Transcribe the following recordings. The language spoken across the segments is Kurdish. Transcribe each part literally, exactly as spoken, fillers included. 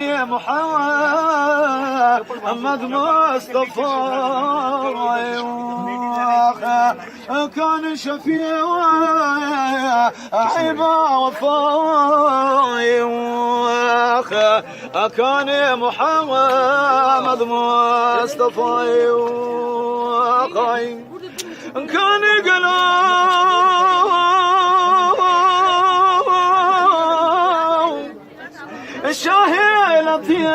محمد مصطفى كان شفيع عبا وفاي، كان محمد مصطفى كان قلب الشاهي لطيف،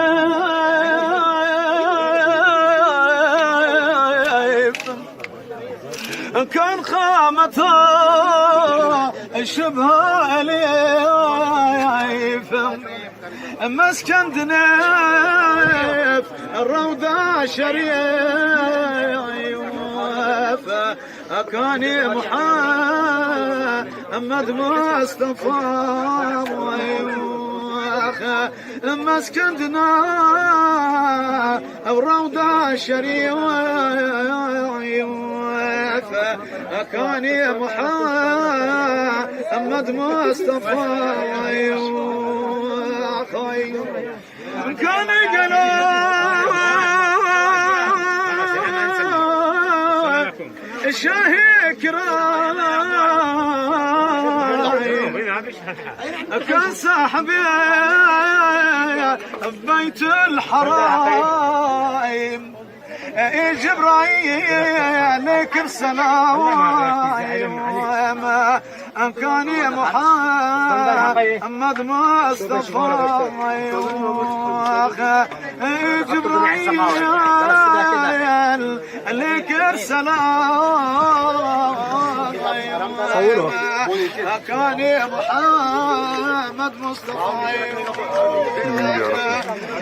كان خامته شبه أليف، مسكن دنيف الروضة شريف، كان محمد مصطفى مسكن دنيف الروضة شريف، كان محمد مصطفى كان قلب الشاهي كرام، كان صاحبي ببيت الحرام. إيه جبرائيل عليك السلام، أن كان يا محمد مصطفى. إيه جبرائيل عليك السلام، أن كان يا محمد مصطفى.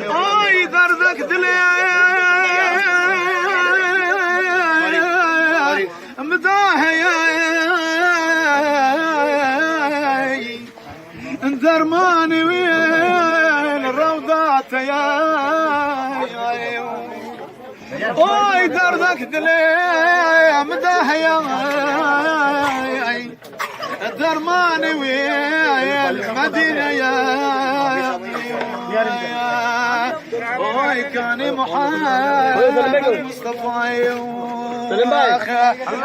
آي دردك دلي مداهية درماني وين روضاتي. آي دردك دلي مداهية درماني وين مدينة يا آي كان محمد مصطفى. سليم باي. سليم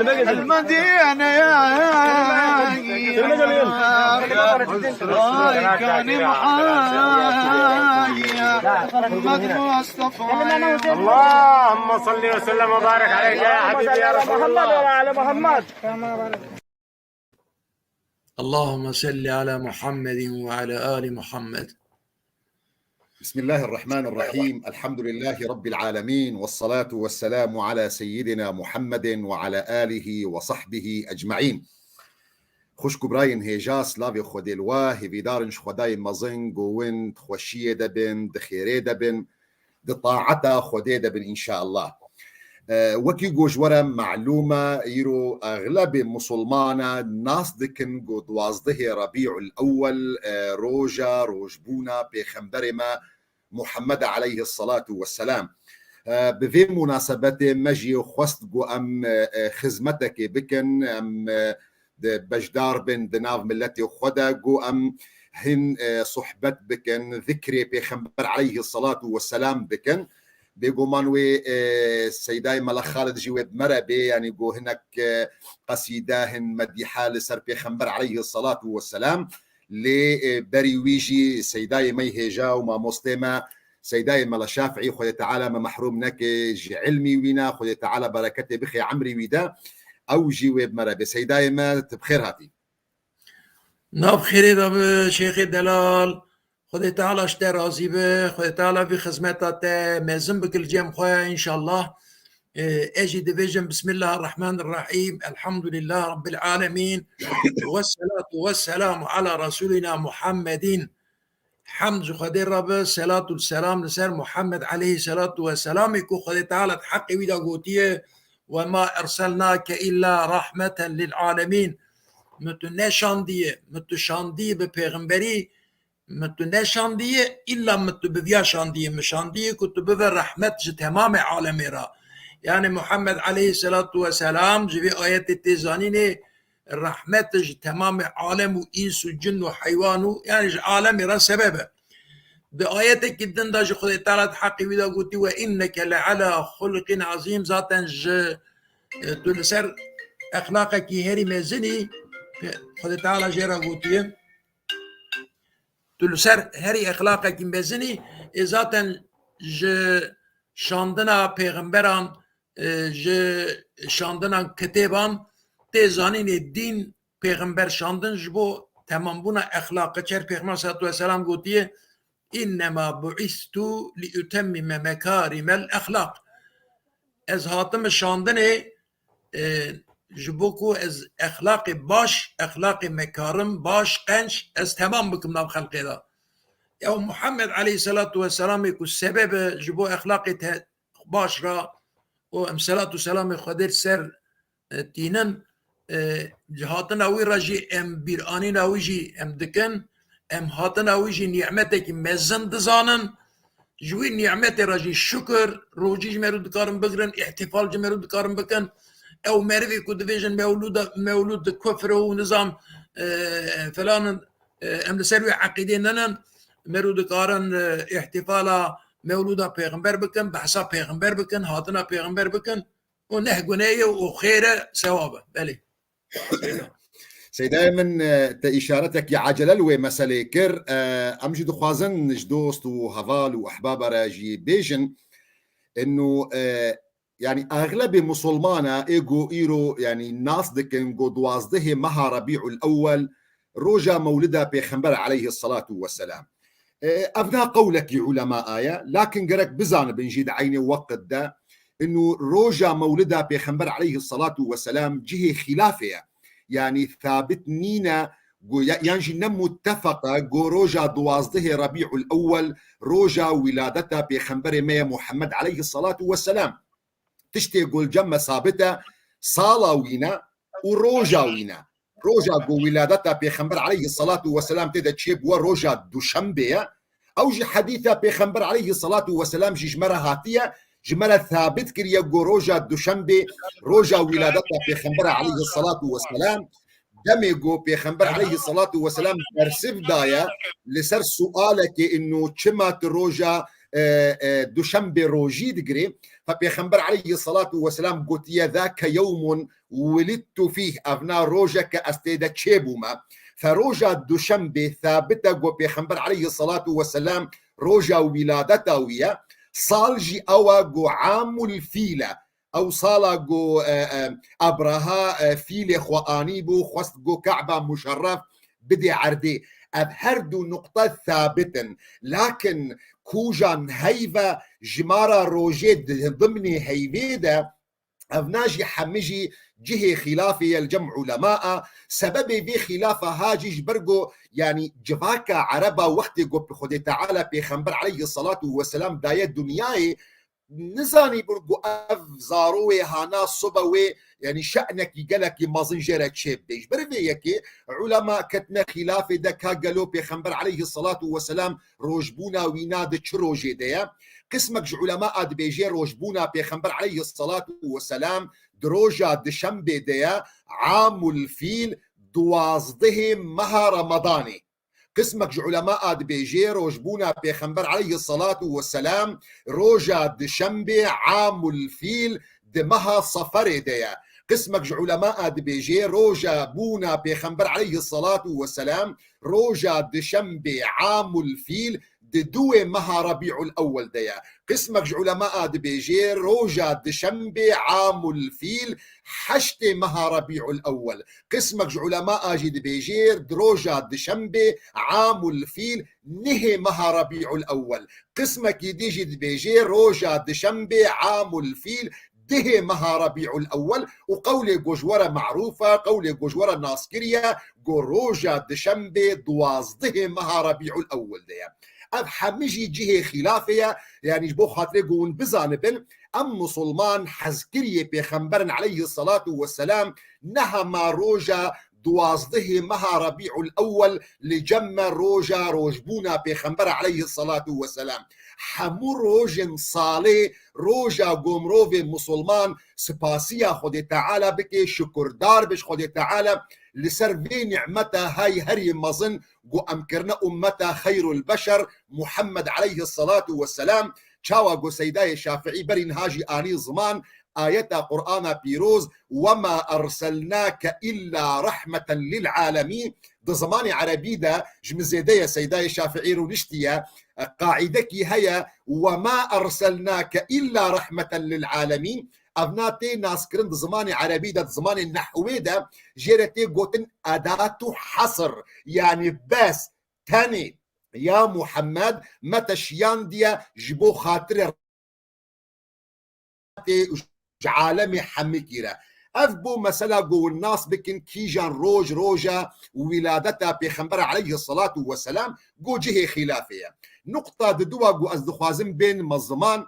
باي. المدينة يا سليم باي. آي كان محمد مصطفى. اللهم صل وسلم وبارك عليك يا حبيبي يا رسول الله. اللهم صل على محمد وعلى آل محمد. بسم الله الرحمن الرحيم. الحمد لله رب العالمين، والصلاة والسلام على سيدنا محمد وعلى آله وصحبه أجمعين. Xwişk û birayên hêja, silavê Xwedê li we, hêvîdar in ji Xwedayê mezin, go win di xweşiyê de bin, di xêrê de bin, di taeta Xwedê de bin înşallah. E, wekî ku ji we re melûm e, îro exlebê misilmana nas dikin ku duwazdehê Rebîul Ewwel, e, roja rojbûna Pêxemberê me Muhammed aleyhisselatu vesselam. E, bi vê munasebetê me jî xwest ku em, e, e, xizmetekê bikin, em, e, di beşdar bin di nav miletê xwe de, ku em hin, e, sohbet bikin, zikrê Pêxember aleyhisselatu vesselam bikin. Bêguman wê, e, Seydayê Mela Xalid jî wê bi me re bê, yanî ku hinek, e, qesîde, hin medîhe li ser Pêxember aleyhisselatu vesselam. Lê, e, berî wî jî Seydayê me yê hêja û mamostê me, Seydayê Mela Şafîî, Xwedê Teala me mehrûm neke ji ilmî wî ne, Xwedê Teala bereketê bixê emrî wî de, ew jî wê bi me re bê. Seydayê me, tu bi xêr hatî. Nav xêrê de bi, Şêxê Delal. Xwedê Teala ji te razî be, Xwedê Teala vî xizmeta te mezin bike li cem xwe, înşallah. Ê, ez jî dibêjim, Bismillahirrahmanirrahîm, Elhamdulillah Rabbil Alemîn, Vesselatu vesselamu ala Resulina Muhammedîn. Hemd ji Xwedê re be, selat û selam li ser Muhammed aleyhisselatu vesselamê ku Xwedê Teala di heqê wî de gotiye, "Ve ma erselnake illa rahmeten lil alemîn." Min tu neşandiye, min tu şandiye bi pêxemberî, min tu neşandiye, îlla min tu bi viya şandiye, min şandiye ku tu bibe rehmet ji temamê alemê re. Yani Muhammed aleyhisselatu vesselam ji vê ayetê tê zanînê, rehmet e ji temamê alem û îns û cin û heywan û, yani ji alemê re sebeb e. Di ayetekî din de ji Xwedê Teala di heqê wî de gotî, "Ve inneke le ala xulqin azîm." Zaten ji, e, tu li ser exlaqekî herî mezin î, Xwedê Teala jê re gotiye. Tu li ser herî exlaqekî mezin î, ê zaten ji şandina pêxemberan, e, ji şandina kitêban tê zanînê dîn pêxember şandin ji bo temambûna exlaqê. Çer Pêxember salatu vesselam gotiye, "Innema bu'istu li utemmime mekarimel exlaq." Ez hatime şandinê, e, ji bo ku ez exlaqê baş, exlaqê mekarim, baş, qenc, ez temam bikim nav xelkê de. Ew Muhammed aleyhisselatu vesselamê ku sebebe ji bo exlaqê te baş ra û em selat û selamê Xwedê ser, e, tînin, e, ji hatina wî re jî em bîranîna wî jî em dikin, em hatina wî jî nîmetekî mezin dizanin, ji wî nîmetê re jî şukir, rojî ji merû dikarin bigirin, îhtîfal ji merû dikarin bikin. Ew merivê ku dibêjin mewlûda, mewlûd kufr û nizam, e, filan in, e, em li ser wê eqîdê nenin, merû dikarin, e, îhtîfala mewlûda pêxember bikin, behsa pêxember bikin, hatina pêxember bikin. O neh guneh ye û xêr e, sewab e. Belê. Seydayê min, e, te îşaretekî acele li wê meselê kir. E, em jî dixwazin ji dost û heval û ehbaba re jî bêjin, inu, e, yani, axlebê musulmana ê go îro, yani, nas dikin go duwazdehê meha Rebî'ul Ewwel roja mewlida Pêxember aleyhissalatu vesselam. E, ev da qewlekî ulema ye, lakin gerek bizanibin jî di eynê weqt de, inu roja mewlida Pêxember aleyhissalatu vesselam cihê xîlafê ye. Yani, thabit nîne, go-, ya-, yan jî ne muttefaq e, go roja duwazdehê Rebî'ul Ewwel roja wîladeta Pêxemberê me ye Muhammed aleyhissalatu vesselam. Tiştê go li cem me sabit e, sala wî ne û roja wî ne. Roja ku wîladeta Pêxember aleyhissalatu vesselam tê de çêbûye roja duşembê ye. Ew jî hedîsa Pêxember aleyhissalatu vesselam jî ji me re hatiye, ji me re thabit kiriye ku roja duşembê roja wîladeta Pêxember aleyhissalatu vesselam. Demê ku Pêxember aleyhissalatu vesselam bersiv daye li ser sualekê inu çima tu roja, e, e, duşembê rojî digirê, fe Pêxember aleyhissalatu vesselam gotiye, "Zake yewmun wulidtu fîh", evna rojeke ez tê de çêbûme. Fe roja duşembê thabit e ku Pêxember aleyhissalatu vesselam roja wîladeta wî ye. Sal jî ew e ku amul fîl e. Ew sala ku, e, e, Abraha, e, fîlê xwe anîbû, xwest ku Ka'ba Muşerref bidê erdê. Ev her du nuqte thabit in. Lakin kûjan heyve ji me re rojê di dimnê heyvê de, evna jî hemî jî cihê xîlafê ye li cem ulema a. Sebebê vê xîlafa ha jî ji ber ku, yanî civaka ereba wextê ku Xwedê Teala Pêxember aleyhissalatu vesselam daye dinyayê, nizanîbûn ku ev zarowê hana sobe wê, yanî şe'nekî gelekî mezin jê re çêbibe. Ji ber vê yekê ulema ketine xîlafê de ka gelo Pêxember aleyhissalatu vesselam rojbûna wî na di çi rojê de ye. Qismek ji ulema a dibêje rojbûna Pêxember aleyhissalatu vesselam di roja dişembê de ye, amul fîl, duwazdehê meha Remadanê. Qismek ji ulema a dibêje rojbûna Pêxember aleyhissalatu vesselam roja dişembê amul fîl di meha Seferê de ye. Qismek ji ulema a dibêje roja bûna Pêxember aleyhissalatu vesselam roja dişembê amul fîl di duwê meha Rebî'ul Ewwel de ye. Qismek ji ulema a dibêje roja dişembê amul fîl heştê meha Rebî'ul Ewwel. Qismek ji ulema a jî dibêje di roja dişembê amul fîl nihê meha Rebî'ul Ewwel. Qismekî dî jî dibêje roja dişembê amul fîl dihê meha Rebî'ul Ewwel û qewlê ku ji we re merûf e, qewlê ku ji we re naskirî ye, ku roja dişembê duwazdehê meha Rebî'ul Ewwel de ye. Ev hemî jî cihê xîlafê ye, yanî ji bo xatirê ku hûn bizanibin, em musulman hezkiriyê Pêxember in aleyhissalatu vesselam ne hema roja duwazdehê meha Rebî'ul Ewwel li cem me roja rojbûna Pêxember aleyhissalatu vesselam. Hemû rojên salê roja ku mirovê musulman sipasiya Xwedê Teala bike, şukurdar be ji Xwedê Teala, li ser vê nîmeta hay herî mezin ku em kirine ummeta xeyrul beşer Muhammed aleyhisselatu vesselam. Çawa ku Seydayê Şafiî berî niha jî anî ziman, ayeta Qur'ana pîroz, "Wema erselnake illa rahmeten lil alemîn", di zimanê erebî de ji min zêde ye, Seydayê Şafiî rûniştiye, qaîdekî heye, "Wema erselnake illa rahmeten lil alemîn." Evna tê naskirin di zimanê erebî de, di zimanê nehwê de jê re tê gotin edatu hasr, yanî bes, tenê, ya Muhammed, me te şiyandiye ji bo xatirê tê û ji alemê hemikî re. Ev bo mesela ku hûn nas bikin kîjan roj roja wîladeta Pêxember aleyhisselatu vesselam ku cihê xîlafê ye. Nuqta diduwa ku ez dixwazim bênime ziman,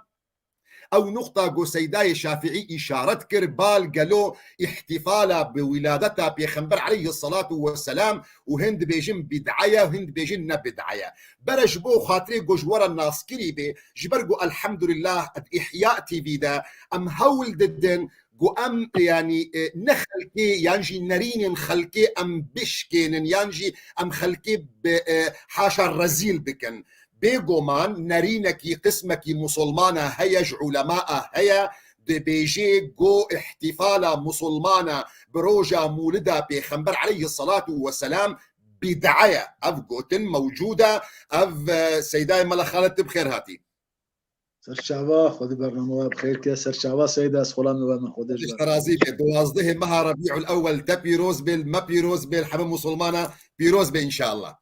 ew nuqta ku Seydayê Şafiî îşaret kir, bal gelo îhtîfala bi wîladeta Pêxember aleyhisselatu vesselam û hin dibêjin bid'a ye û hin dibêjin ne bid'a ye. Bere ji bo xatirê ku ji we re naskirî bê, ji ber ku elhamdulillah di Ihya T V de em hewl didin ku em, yanî, e, ne xelkê yan jî nerînên xelkê em bişkênin yan jî em xelkê bi, e, haşa rezîl bikin. Bêguman nerînekî qismekî musulmana heye, ji ulemaa heye, dibêjê ku îhtîfala musulmana bi roja mûlida Pêxember aleyhisselatu vesselam bid'a ye. Ev gotin mewcûd e. Ev, e, Seydayê Mela Xalid, tu bi xêr hatî. Serçava, Xwedê bername we bi xêr ke. Serçava Seyda, ez xulamê we me. Xwedê ji Xwedê te razî be. Duwazdehê meha Rebîul Ewwel te pîroz be, me pîroz be, hemî musulmana pîroz be înşallah.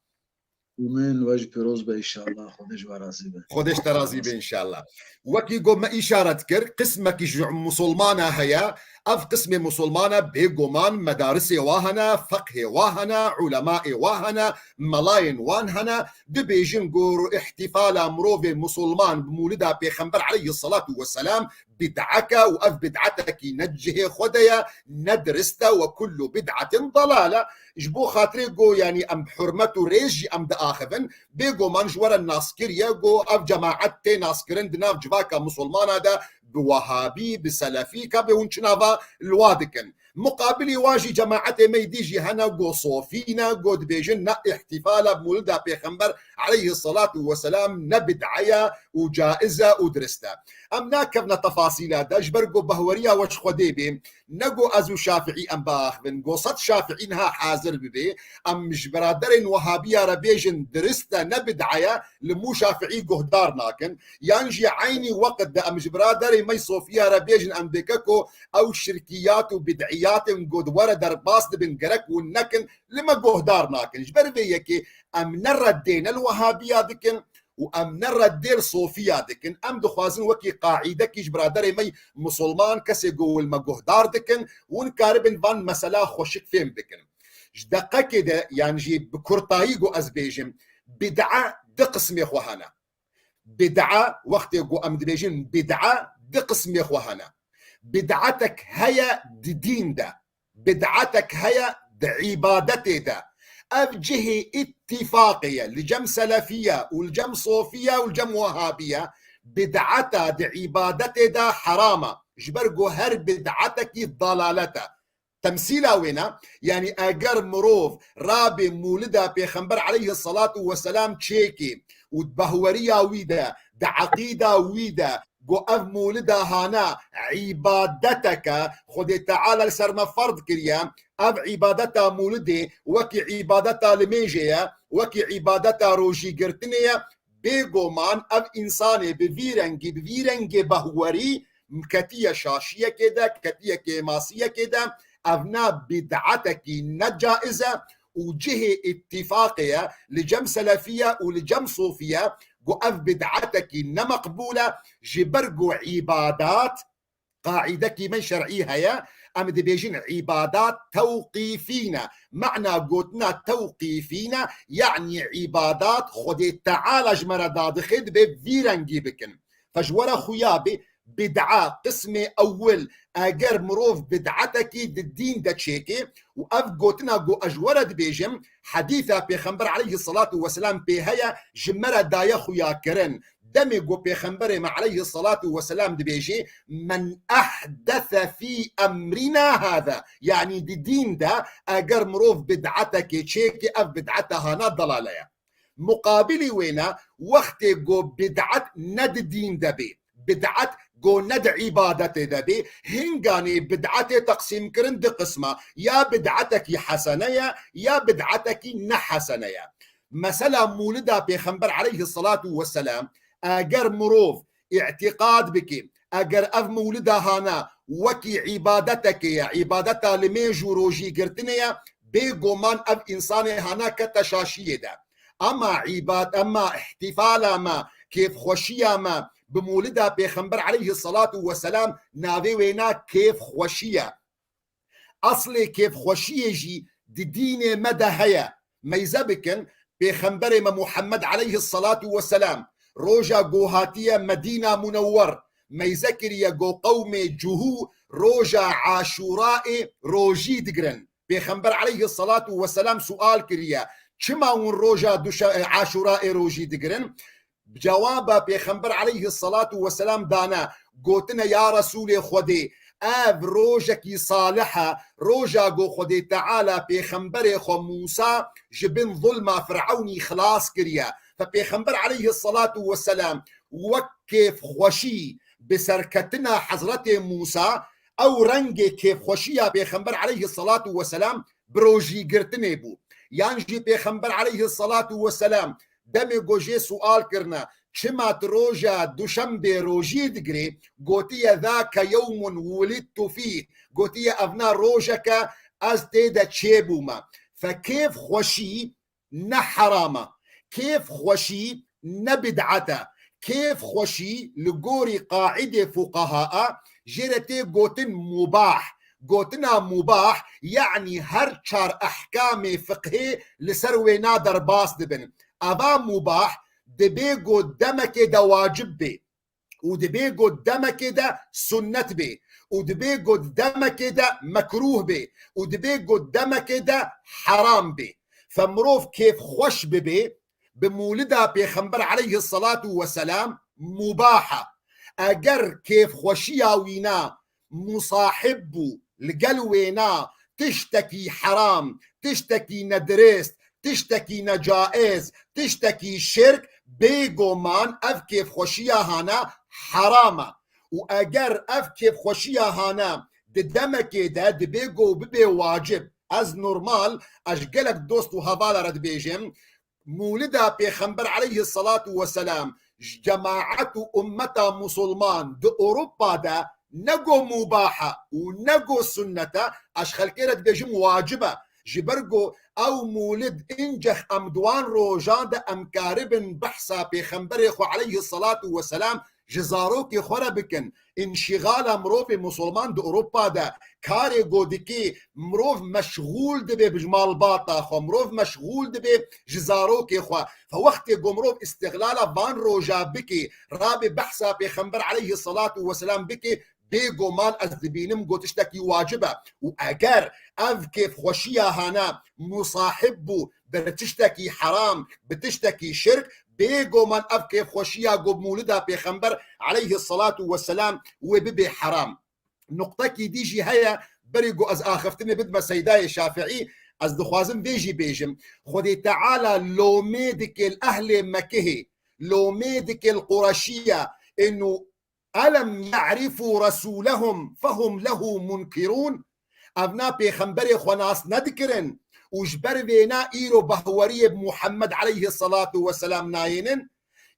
Amin, we jî pîroz be înşallah. Xwedê ji we razî be. Xwedê ji te razî be înşallah. Wekî ku me îşaret kir, qismekî ji musulmana heye. Ev qismê musulmana bêguman medarisê wa hene, feqhê wa hene, ulemaê wa hene, melayên wan hene. Dibêjin ku îhtîfala mirovê musulman bi mûlida Pêxember aleyhisselatu vesselam bid'ek e û ev bid'etekî ne cihê xwe de ye, ne dirist e, "Ve kullu bid'atin dalale." Ji bo xatirê ku, yanî, em bi hurmet û rêz jî em diaxivin, bêguman ji we re naskiriye ku ev cemaet tê naskirin di nav civaka musulmana de bi wehabî, bi selefî, ka bê hûn çi nava li wa dikin. Muqabilî wa jî cemaetê me yî dî jî hene ku sofî ne, ku dibêjin ne, îhtîfala bi mûlida Pêxember aleyhisselatu vesselam ne bid'a ye û caiz e û dirist e. Em nakevne tefasîla de, ji ber ku behweriya we ji Xwedê bê, ne ku ez û Şafiî em biaxivin, ku sed Şafiî niha hazir bibe, em ji biraderên Wehabiya re bêjin dirist e, ne bid'a ye, li mû Şafiî guhdar nakin. Yan jî eynî weqt de em ji biraderê me Sofiya re bêjin, em dike ku ew şirkiyat û bid'iyatên ku di we re derbas dibin, gerek hûn nekin, li me guhdar nakin. Ji ber vê yekê em ne reddê ne li Wehabiya dikin û em ne reddê li Sofiya dikin. Em dixwazin wekî qaîdekî ji biraderê me musulman, kesê ku li me guhdar dikin, hûn karibin van mesela xweşik fêm bikin. Ji deqekê de, yan jî bi kurtayî ku ez bêjim, bid'a di qismê xwe hene. Bid'a, wextê ku em dibêjin bid'a, di qismê xwe hene. Bid'atek heye di dîn de. Bid'atek heye di îbadetê de. Ev cihê îtîfaqê ye. Li cem selefiye û li cem sofiye û li cem wehabiye bid'ata di îbadetê de heram e. Ji ber ku her bid'atekî dalalet e. Temsîla wê ne, yanî eger mirov rabê mûlida Pêxember aleyhisselatu vesselam çêkê û di behweriya wî de, di eqîda wî de, ku ev mûlida hana îbadetek e, Xwedê Teala li ser me ferz kiriye, ev îbadeta mûlidê wekî îbadeta limêjê ye, wekî îbadeta rojîgirtinê ye, bêguman ev însanê bi vî rengî, bi vî rengê behwerî ketiye şaşiyekê de, ketiye kêmasiyekê de, ev ne bid'atekî ne caiz e û cihê îtîfaqê ye li cem selefiye û li cem sofiye ku ev bid'atekî ne meqbûl e, ji ber ku îbadat, qaîdekî me şer'î heye, em dibêjin îbadat tewqîfî ne. Mana gotina tewqîfî ne, yanî îbadat Xwedê Teala ji me re dadixe, divê vî rengî bikin. Fe ji we re xuya bê, bid'a qismê ewil, eger mirov bid'atekî di dîn de çêkê û ev gotina ku ez ji we re dibêjim, hedîsa Pêxember aleyhisselatu vesselam pê heye, ji me re daye xuyakirin. Demê ku Pêxemberê me aleyhissalatu vesselam dibêjê, "Men ahdese fî emrina hâzâ", yanî di dîn de eger mirov bid'etekê çêke, ev bid'eta hana delale ye. Muqabilî wêne, wextê ku bid'et ne di dîn de bê, bid'et ku ne di îbadetê de bê, hinganê bid'etê teqsîmkirin di qisma, ya bid'etekî hesene ye, ya bid'etekî ne hesene ye. Mesela mûlida Pêxember aleyhissalatu vesselam, eger mirov îtîqad bike, eger ev mûlida hana wekî îbadetekê ye, îbadeta limêj û rojî girtinê ye, bêguman ev însanê hana kete şaşiyê de. Ama îbad-, ama îhtîfala me, kêfxweşiya me bi mûlida Pêxember aleyhissalatu vesselam, navê wêna kêfxweşî ye. Eslê kêfxweşiyê jî di dînê me de heye. Meyze bikin, Pêxemberê me Muhammed aleyhissalatu vesselam, roja ku hatiye Medîna Munewwer, meyze kiriye ku qewmê Cuhû roja Aşûraê rojî digirin. Pêxember aleyhissalatu vesselam sual kiriye, "Çima hûn roja Duşe-, e, Aşûraê rojî digirin?" Cewaba Pêxember aleyhissalatu vesselam dane, gotine, "Ya Resûlê Xwedê, ev rojekî salih e, roja ku Xwedê Teala Pêxemberê xwe Mûsa ji bin zulma Firewnî xilas kiriye." Fe Pêxember aleyhissalatu vesselam wek kêfxweşî bi serketina Hezretê Mûsa, ew rengê kêfxweşiya Pêxember aleyhissalatu vesselam bi rojî girtinê bû. Yan jî Pêxember aleyhissalatu vesselam demê ku jê sual kirine, "Çima tu roja Duşembê rojî digirê?" gotiye, "Zake yewmun wulidtu fîh." Gotiye, "Evna rojeke ez tê de çêbûme." Fe kêfxweşî ne heram e. Kêfxweşî ne bid'et e. Kêfxweşî li gorî qaîdê fuqaha e, jê re tê gotin mubah. Gotina mubah, yanî her çar ehkamê fiqhê li ser wêna derbas dibin. Eva mubah dibê ku demekê de wacib bê. Û dibê ku demekê de sunnet bê. Û dibê ku demekê de mekrûh bê. Û dibê ku demekê de heram bê. Fe mirov kêfxweş bibê, bi mûlida Pêxember aleyhissalatu vesselam mubah e. Eger kêfxweşiya wîna musahib bû li gel wêna tiştekî heram, tiştekî nedirêst, tiştekî necaiz, tiştekî şirk, bêguman ev kêfxweşiya hana heram e. Û eger ev kêfxweşiya hana di demekê de dibê ku bibê wacib, ez normal, ez ji gelek dost û hevala re dibêjim, mûlida Pêxember aleyhissalatu vesselam ji cemaet û ummeta musulman di Ewropa de ne go mubah e û ne go sunnet e, ez xelkê re dibêjim wacib e. Ji ber go ew mûlid inceh em di wan rojan de em karibin behsa Pêxemberê xwe aleyhissalatu vesselam ji zarokê xwe re bikin. Înşîxala mirovê musulman di Ewropa de karê go dikê, mirov meşxûl dibe bi ji malbata xwe, mirov meşxûl dibe ji zarokê xwe. Fe wextê go mirov îstixlala van roja bike, rabê behsa Pêxember aleyhissalatu vesselam bike, bêguman ez dibînim go tiştekî wacib e. Û eger ev kêfxweşiya hane musahib bû bi tiştekî heram, bi tiştekî şirk, bêguman ev kêfxweşiya go mûlida Pêxember aleyhissalatu vesselam wê bibe heram. Nuqtekî dî jî heye, berî ku ez axiftinê bidime Seydayê Şafiî, ez dixwazim vê jî bêjim. Xwedê Teala lomê dike li ehlê Mekihê, lomê dike li Qureşiya, ênû elem ye'rifû resûlehum fehum lehu munkirûn. Evna pêxemberê xwe nas nedikirin û ji ber vêna îro bahweriyê bi Muhammed aleyhissalatu vesselam nayênin.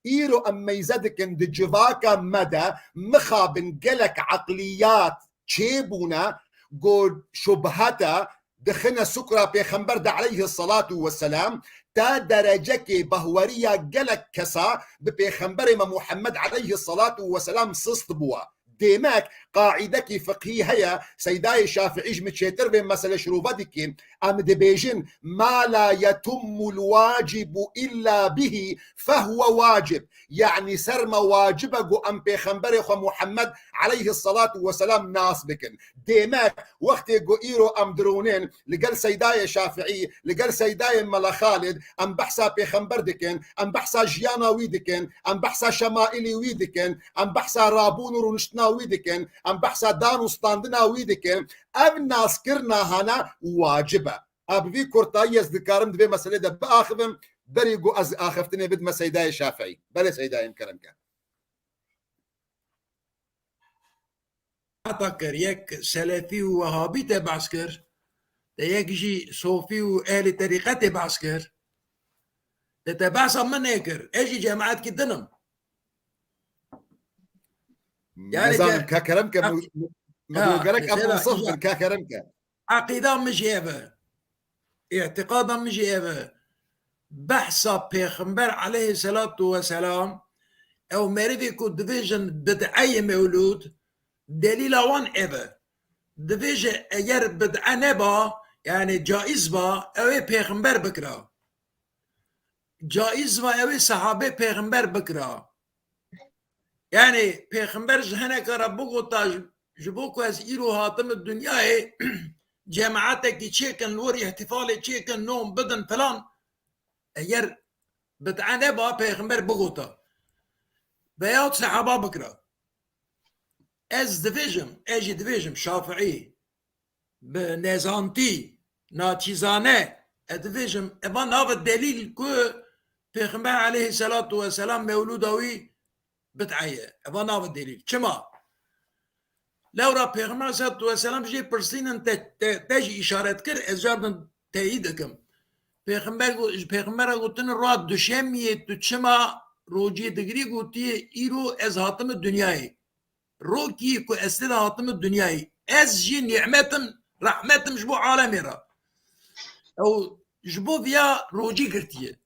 Îro em meyze dikin di civaka me de mixabin gelek eqliyat çêbûne, go şubhete dixine sukra Pêxember de aleyhissalatu vesselam, ta derecekê bahweriya gelek kesa bi Pêxemberê me Muhammed aleyhissalatu vesselam sist bûwa. Demek, qaîdekî fiqhî heye, Seydayê Şafiî ji min çêtir vê mesele şirove dike, em dibêjin, "Ma la yetummul wacibu illa bihi, fehuwe wacib." Yanî ser me wacib e ku em Pêxemberê xwe Muhammed aleyhisselatu vesselam nas bikin. Demek, wextê ku îro em dirûnin li gel Seydayê Şafiî, li gel Seydayê Mela Xalid, em behsa Pêxember dikin, em behsa jiyana wî dikin, em behsa şemaîlî wî dikin, em behsa rabûn û rûniştina wî dikin, em behsa dan û standina wî dikin. Ev naskirina hana wacib e. A bi vî kurtayî ez dikarim di vê meselê de biaxivim, berî ku ez axiftinê bidime Seydayê Şafiî. Belê Seydayê min kerem ke. Heta kir, yek selefî û wehabî te behs kir, te yek jî sofî û ehlî terîqetê behs kir. Te, te behsa min nekir. Ez jî cemaetkî din im. Yani Nizanim, te-, ka kerem ke, ha, mi, mi, mi ha, gerek em mesela, minsaf bin, ka kerem ke. Eqîda min jî ev e. Îtîqada min jî ev e. Behsa Pêxember aleyhisselatu vesselam, ew merivê ku dibêjin bid'eyê mewlûd, delîla wan ev e. Dibêje eger bid'e neba, yani caiz ba, ew ê Pêxember bikira. Caiz va ew ê sahabê Pêxember bikira. Yani Pêxember ji hineka re bigota, ji, ji bo ku ez îro hatim dinyayê, cemaetekî çêkin, li wir îhtîfalê çêkin, nom bidin filan. Eger bid'e neba, Pêxember bigota. Veyahut sehaba bikira. Ez dibêjim, ez jî dibêjim, Şafiî, bi nezantî, naçîzane, ez dibêjim, eva nave delîl ku Pêxember aleyhisselatu vesselam mewlûda wî bid'e ye. Eva nave delîl. Çima? Lewra Pêxember aleyhisselatu vesselam jê pirsînin te, te, te jî îşaret kir, ez cardin teyîd dikim. Pêxember got, ji Pêxembera gotin, "Roja duşemiyê tu çima rocî digirî?" Gotiye, "Îro ez hatime dinyayê." Rokî ku ez tê de hatime dinyayê. Ez jî nîmet im, rehmet im ji bo alemê re. Ew ji bo viya rocî girtiye.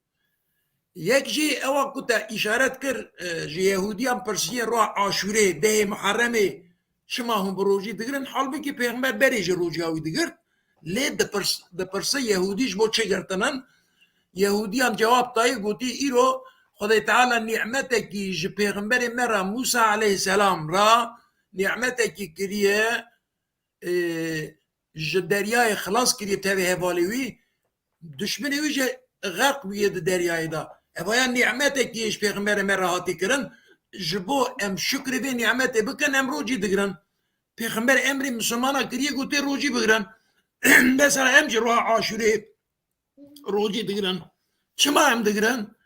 Yek jî ewa ku te îşaret kir, e, ji Yehûdiyan pirsiye roja Aşûrê, dehê Muharremê, çima hûn bi rocî digirin? Halbikî Pêxember berê jî rociya wî digirt. Lê dipirs-, dipirse Yehûdî ji bo çi girtinin? Yehûdiyan cewab dayê, gotî, "Îro Xwedê Teala nîmetekî ji pêxemberê me re, Mûsa aleyhisselam re nîmetekî kiriye, e, ji deryayê xilas kiriye tevî hevalê wî, duşmenê wî jî xerq bûye di deryayê de. Evaya nîmetekî ji pêxemberê me re hatî kirin, ji bo em şukrê vê nîmetê bikin, em rocî digirin." Pêxember emrê misilmana kiriye, gotê rocî bigirin. Mesela em jî roja Aşûrê rocî digirin. Çima em digirin?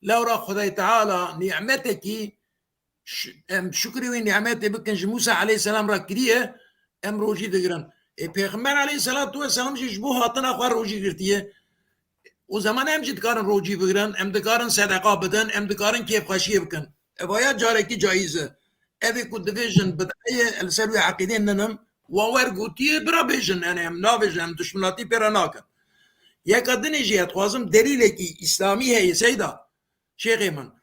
Lewra Xwedê Teala nîmetekî ş-, em şukrê wê nîmetê bikin, ji Mûsa aleyhisselam re kiriye, em rocî digirin. Ê, Pêxember aleyhisselatu vesselam jî ji bo hatina xwe rocî girtiye. O zaman em jî dikarin rocî bigirin, em dikarin sedeqa bidin, em dikarin kêfxweşiyê bikin. Evaya carekî caiz e. Evê ku dibêjin bid'e ye, li ser wê eqîdê ninim, wan wer gotiye, bira bêjin, yani em nabêjin, em duşminatî pê re nakin. Yeka dinê jî ez dixwazim delîlekî îslamî heye, Seyda, şêxê min.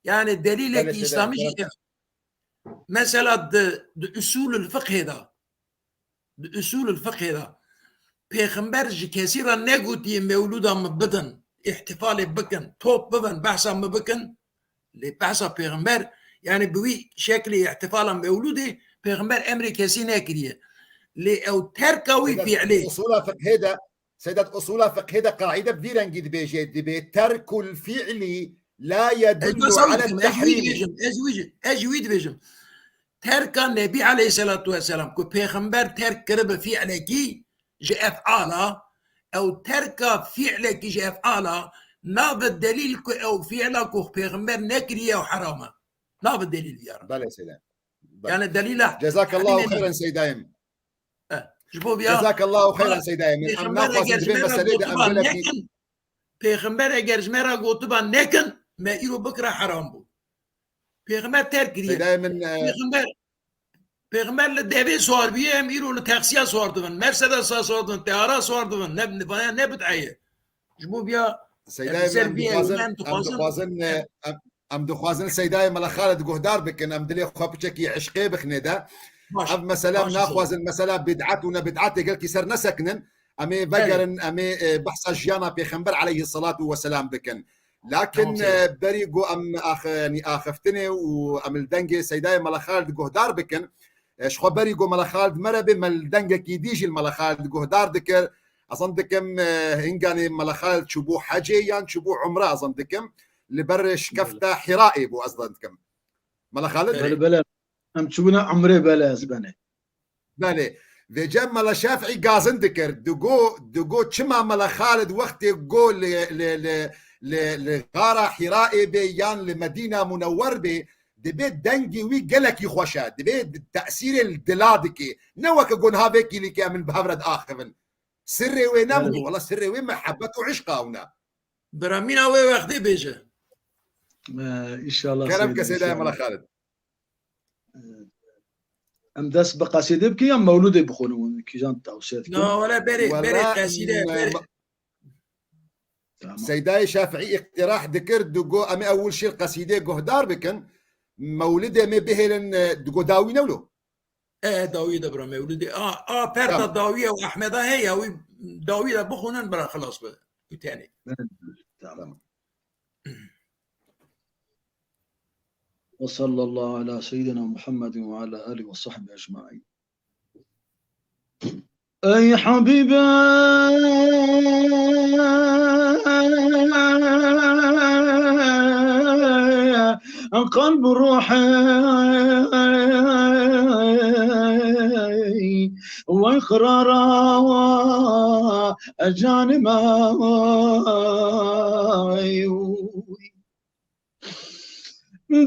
Yani delîlekî Belê, Seyda, îslamî jî gerek. Mesela di, di usulul fiqhê de, di usulul fiqhê de Pêxember ji kesî re negotiye mewlûda min bidin, îhtîfalê bikin, top bibin, behsa min bikin. Lê behsa Pêxember, yani bi wî şeklê îhtîfala mewlûdê Pêxember emrê kesî nekiriye. Lê ew terka wî Seyda, fiilê. Usula fiqhê de, Seyda, usula fiqhê de qaîde bi vî rengî dibêje, dibê terkul fiilî la Ez yedullu bes ew ala dikim, ez wî tehrîmî. Dibêjim, ez wî, ez wî dibêjim. Terka Nebî aleyhisselatu vesselam ku Pêxember terk kiribe fiilekî ji ef'ala, ew terka fiilekî ji ef'ala, nabe delîl ku ew fiila ku Pêxember nekiriye ew heram e. Nabe delîl diyar. Belê Seyda. Belê. Yani delîl e. Cezakallahu Hemî xeyran Seydayê min. E, ji bo viya Cezakallahu xeyran Seydayê min. Em Pêxember naxwazin eger di ji vê me re meselê de em gotiba gelekî nekin, Pêxember eger ji me re gotiba nekin, me îro bikira heram bû. Pêxember terk kiriye. Seydayê min, e, Pêxember, Pêxember li devê siwar bûye, em îro li taksiya siwar dibin, Mercedesa siwar dibin, teyara siwar dibin. Ne, ne, ne bid'e ye. Ji bo viya, Seydayê em min, ser em vî dixwazin, em em dixwazin, dixwazin, e, em, Em dixwazin Seydayê Mela Xalid guhdar bikin, em dilê xwe piçekî eşqê bixinê de. Baş, Ev mesele em baş, naxwazin, mesela bid'et û ne bid'etê gelkî ser nesekinin. Em ê Belê. vegerin, em ê, e, behsa jiyana Pêxember aleyhisselatu vesselam bikin. Lakin, Tamam, Seydayê. e, berî ku em ax-, yanî axiftinê û em li dengê Seydayê Mela Xalid guhdar bikin, e, ji xwe berî ku Mela Xalid mere bê, me li dengekî dî jî li Mela Xalid guhdar dikir. Ez zan dikim, e, hinganê Mela Xalid çûbû hecê yan çûbû umre, ez zan dikim. Li ber şikefta Hîraê bû, ez zan dikim. Mela Xalid? Belê, belê. Em çûbûne umrê, belê, ez benê. Belê. Vêce Mela Şafî gazin dikir. Digo, digo çima Mela Xalid wextê go li, li, li, li, li xara Hîraê bê yan li Medîna Munewwer bê, dibê dengê wî gelekî xweş e. Dibê tesîrê li dila dike. Ne weke go niha vê kîlîkê em in bi hev re diaxivin. Sirrê wê ne Belê. min, wela sirrê wê mehebet û eşqa wina. Bira mîna wê wextê bêje. E, înşallah Kerem Seydê, ke Seydayê Mela înşallah. Xalid. E, em dest bi qesîdê bikin ya mewlûdê bixwînin, kîjan tewsiye dikin? Na, wele berê, Wele, berê qesîde, m-, berê. Tamam. Seydayê Şafîî îqtirah dikir, digo em ê ewil şêr qesîdê guhdar bikin, mewlidê em ê bihêlin, e, digo dawî ne wilo. E, dawî de bira mewlidê. A, a perta Tamam. dawî ya û Ehmeda heye, wî dawî de bixwînin bira xilas be. Û tenê. Tamam. وصلى الله على سيدنا محمد وعلى آله وصحبه أجمعين. Ey Habîbe, qelb û ruhê we qirara, canê me.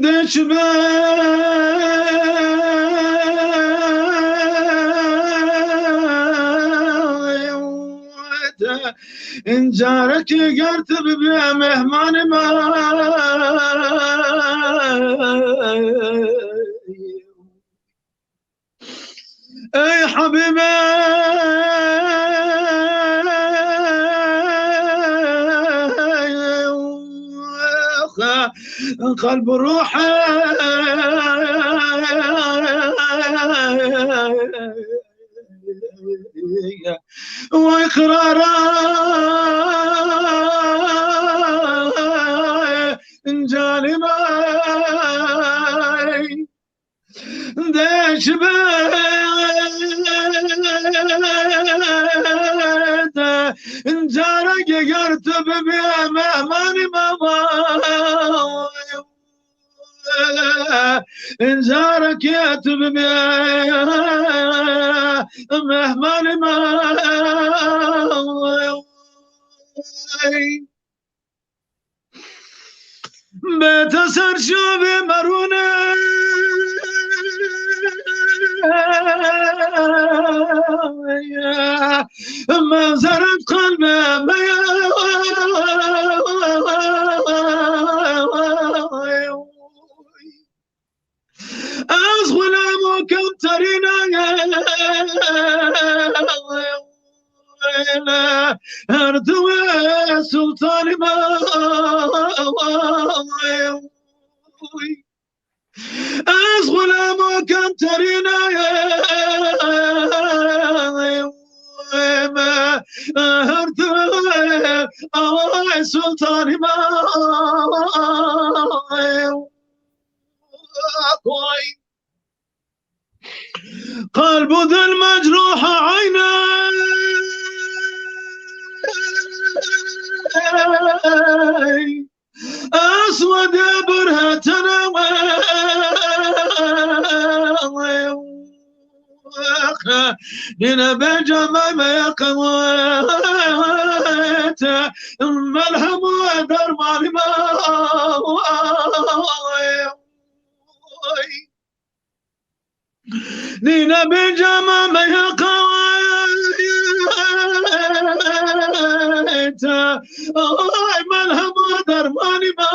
Dê çi be careke ger tu bibî mehmanê me. Ey Habîbe, qelb û ruhê we qirara, canê me. Dê çi be careke ger tu bibî mehmanê me. Careke tu bibî mehmanê me. Bête ser çavê me rûne. Me zeref qelbê me ye. Ez xulam û kemterîne ye. Her diwê sultanî me. Ez xulam û kemterîne ye. Her diwê sultanî me. Qelb û dil mecrûh eyne. Eswedê birhetene. Nîne bêje me me qewete, melhem û dermanî me. Nîne bêje me me qewete, ay melhem û dermanî me.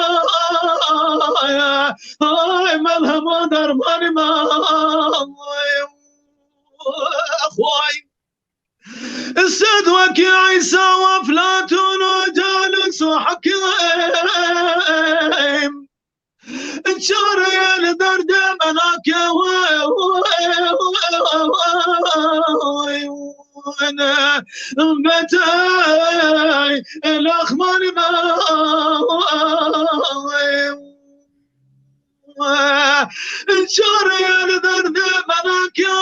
Ay melhem û dermanî me. Xway. Sed wekî Îsa û Eflatûn û Calis û Hekîm. Çareye li derdê me nake. Betey laxmanî me. Çareye li derdê me nake.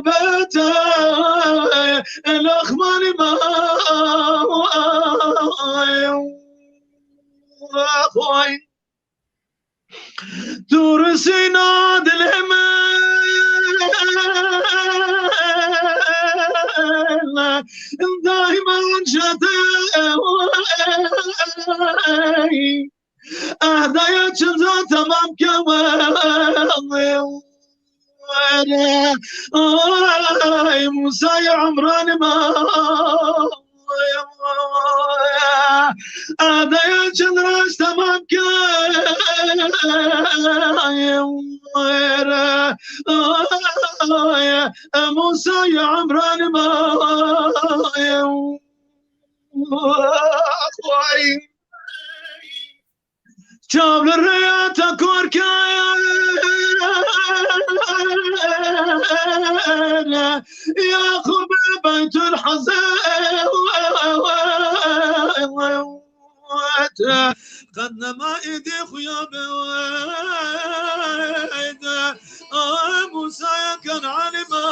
Betey laxmanî me. Xoy. Tu risîna dilê min, daîman ji te. Ehdaya çinda temam kewe. Ay Musayê Umranê me. Adaya çinda temam ke. Musayê Umranê me. Çav li rêya te kor ke. Ya xwe bi Beytul Hezê. Qet nema êdî xuya bi wê de. A Musayê Kenanî me.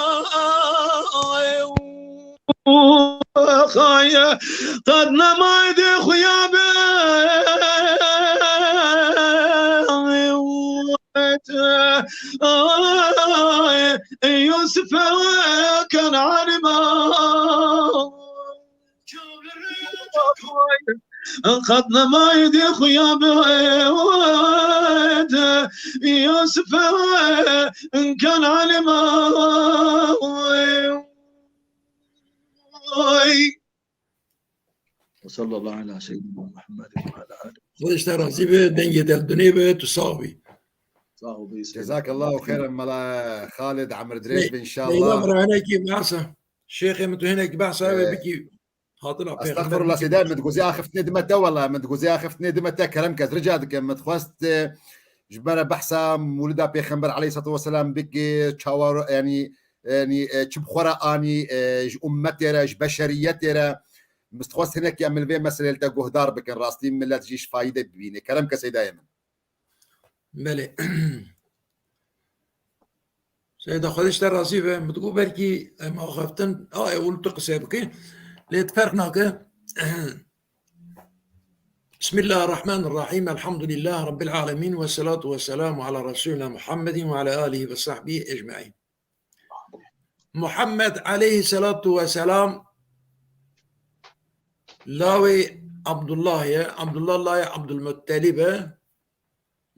Xaye, qet nema êdî xuya be. Yusuf Kenanî me. Qet nema êdî xuya be. Yusuf Kenanî me. Oy. Ve sallallahu ala seyyidina Muhammed ve ala alihi. Xwedê ji te razî be, dengê te li dinê be, tu sax bî. Sağ ol, Cezakallahu xeyran mela Xalid, emir dirêj be inşallah. Leyla, min re hinekî behsa. Şêxê min tu hinekî behsa wê bikî. Hatina Pêxember. Estexfirullah, seyda, min digozî axiftinê dime te, wela, min digozî axiftinê dime te, kerem ke, ez rica dikim, min dixwest, e, ji bere behsa Mûlida Pêxember aleyhissalatu vesselam bikî, çawa, yanî, yanî, e, çi bi xwe re anî, e, ji ummetê re, ji beşeriyetê re. Min dixwest hinekî em li vê meselê li te guhdar bikin, rastî millet jî ji fayîde bibîne. Kerem ke seydayê min. Belê. Seyda, Xwedê ji te razî be. Min digot belkî em axaftin, a, ewil tu qise bike. Lê tu ferq nake. Bismillahirrahmanirrahim. Elhamdülillahi Rabbil alemin. Ve salatu ve selamu ala Resulina Muhammedin ve ala alihi ve sahbihi ecmain. Muhammed aleyhissalatu vesselam lawê Abdullah ye, Abdullah lawê Abdulmuttalib e,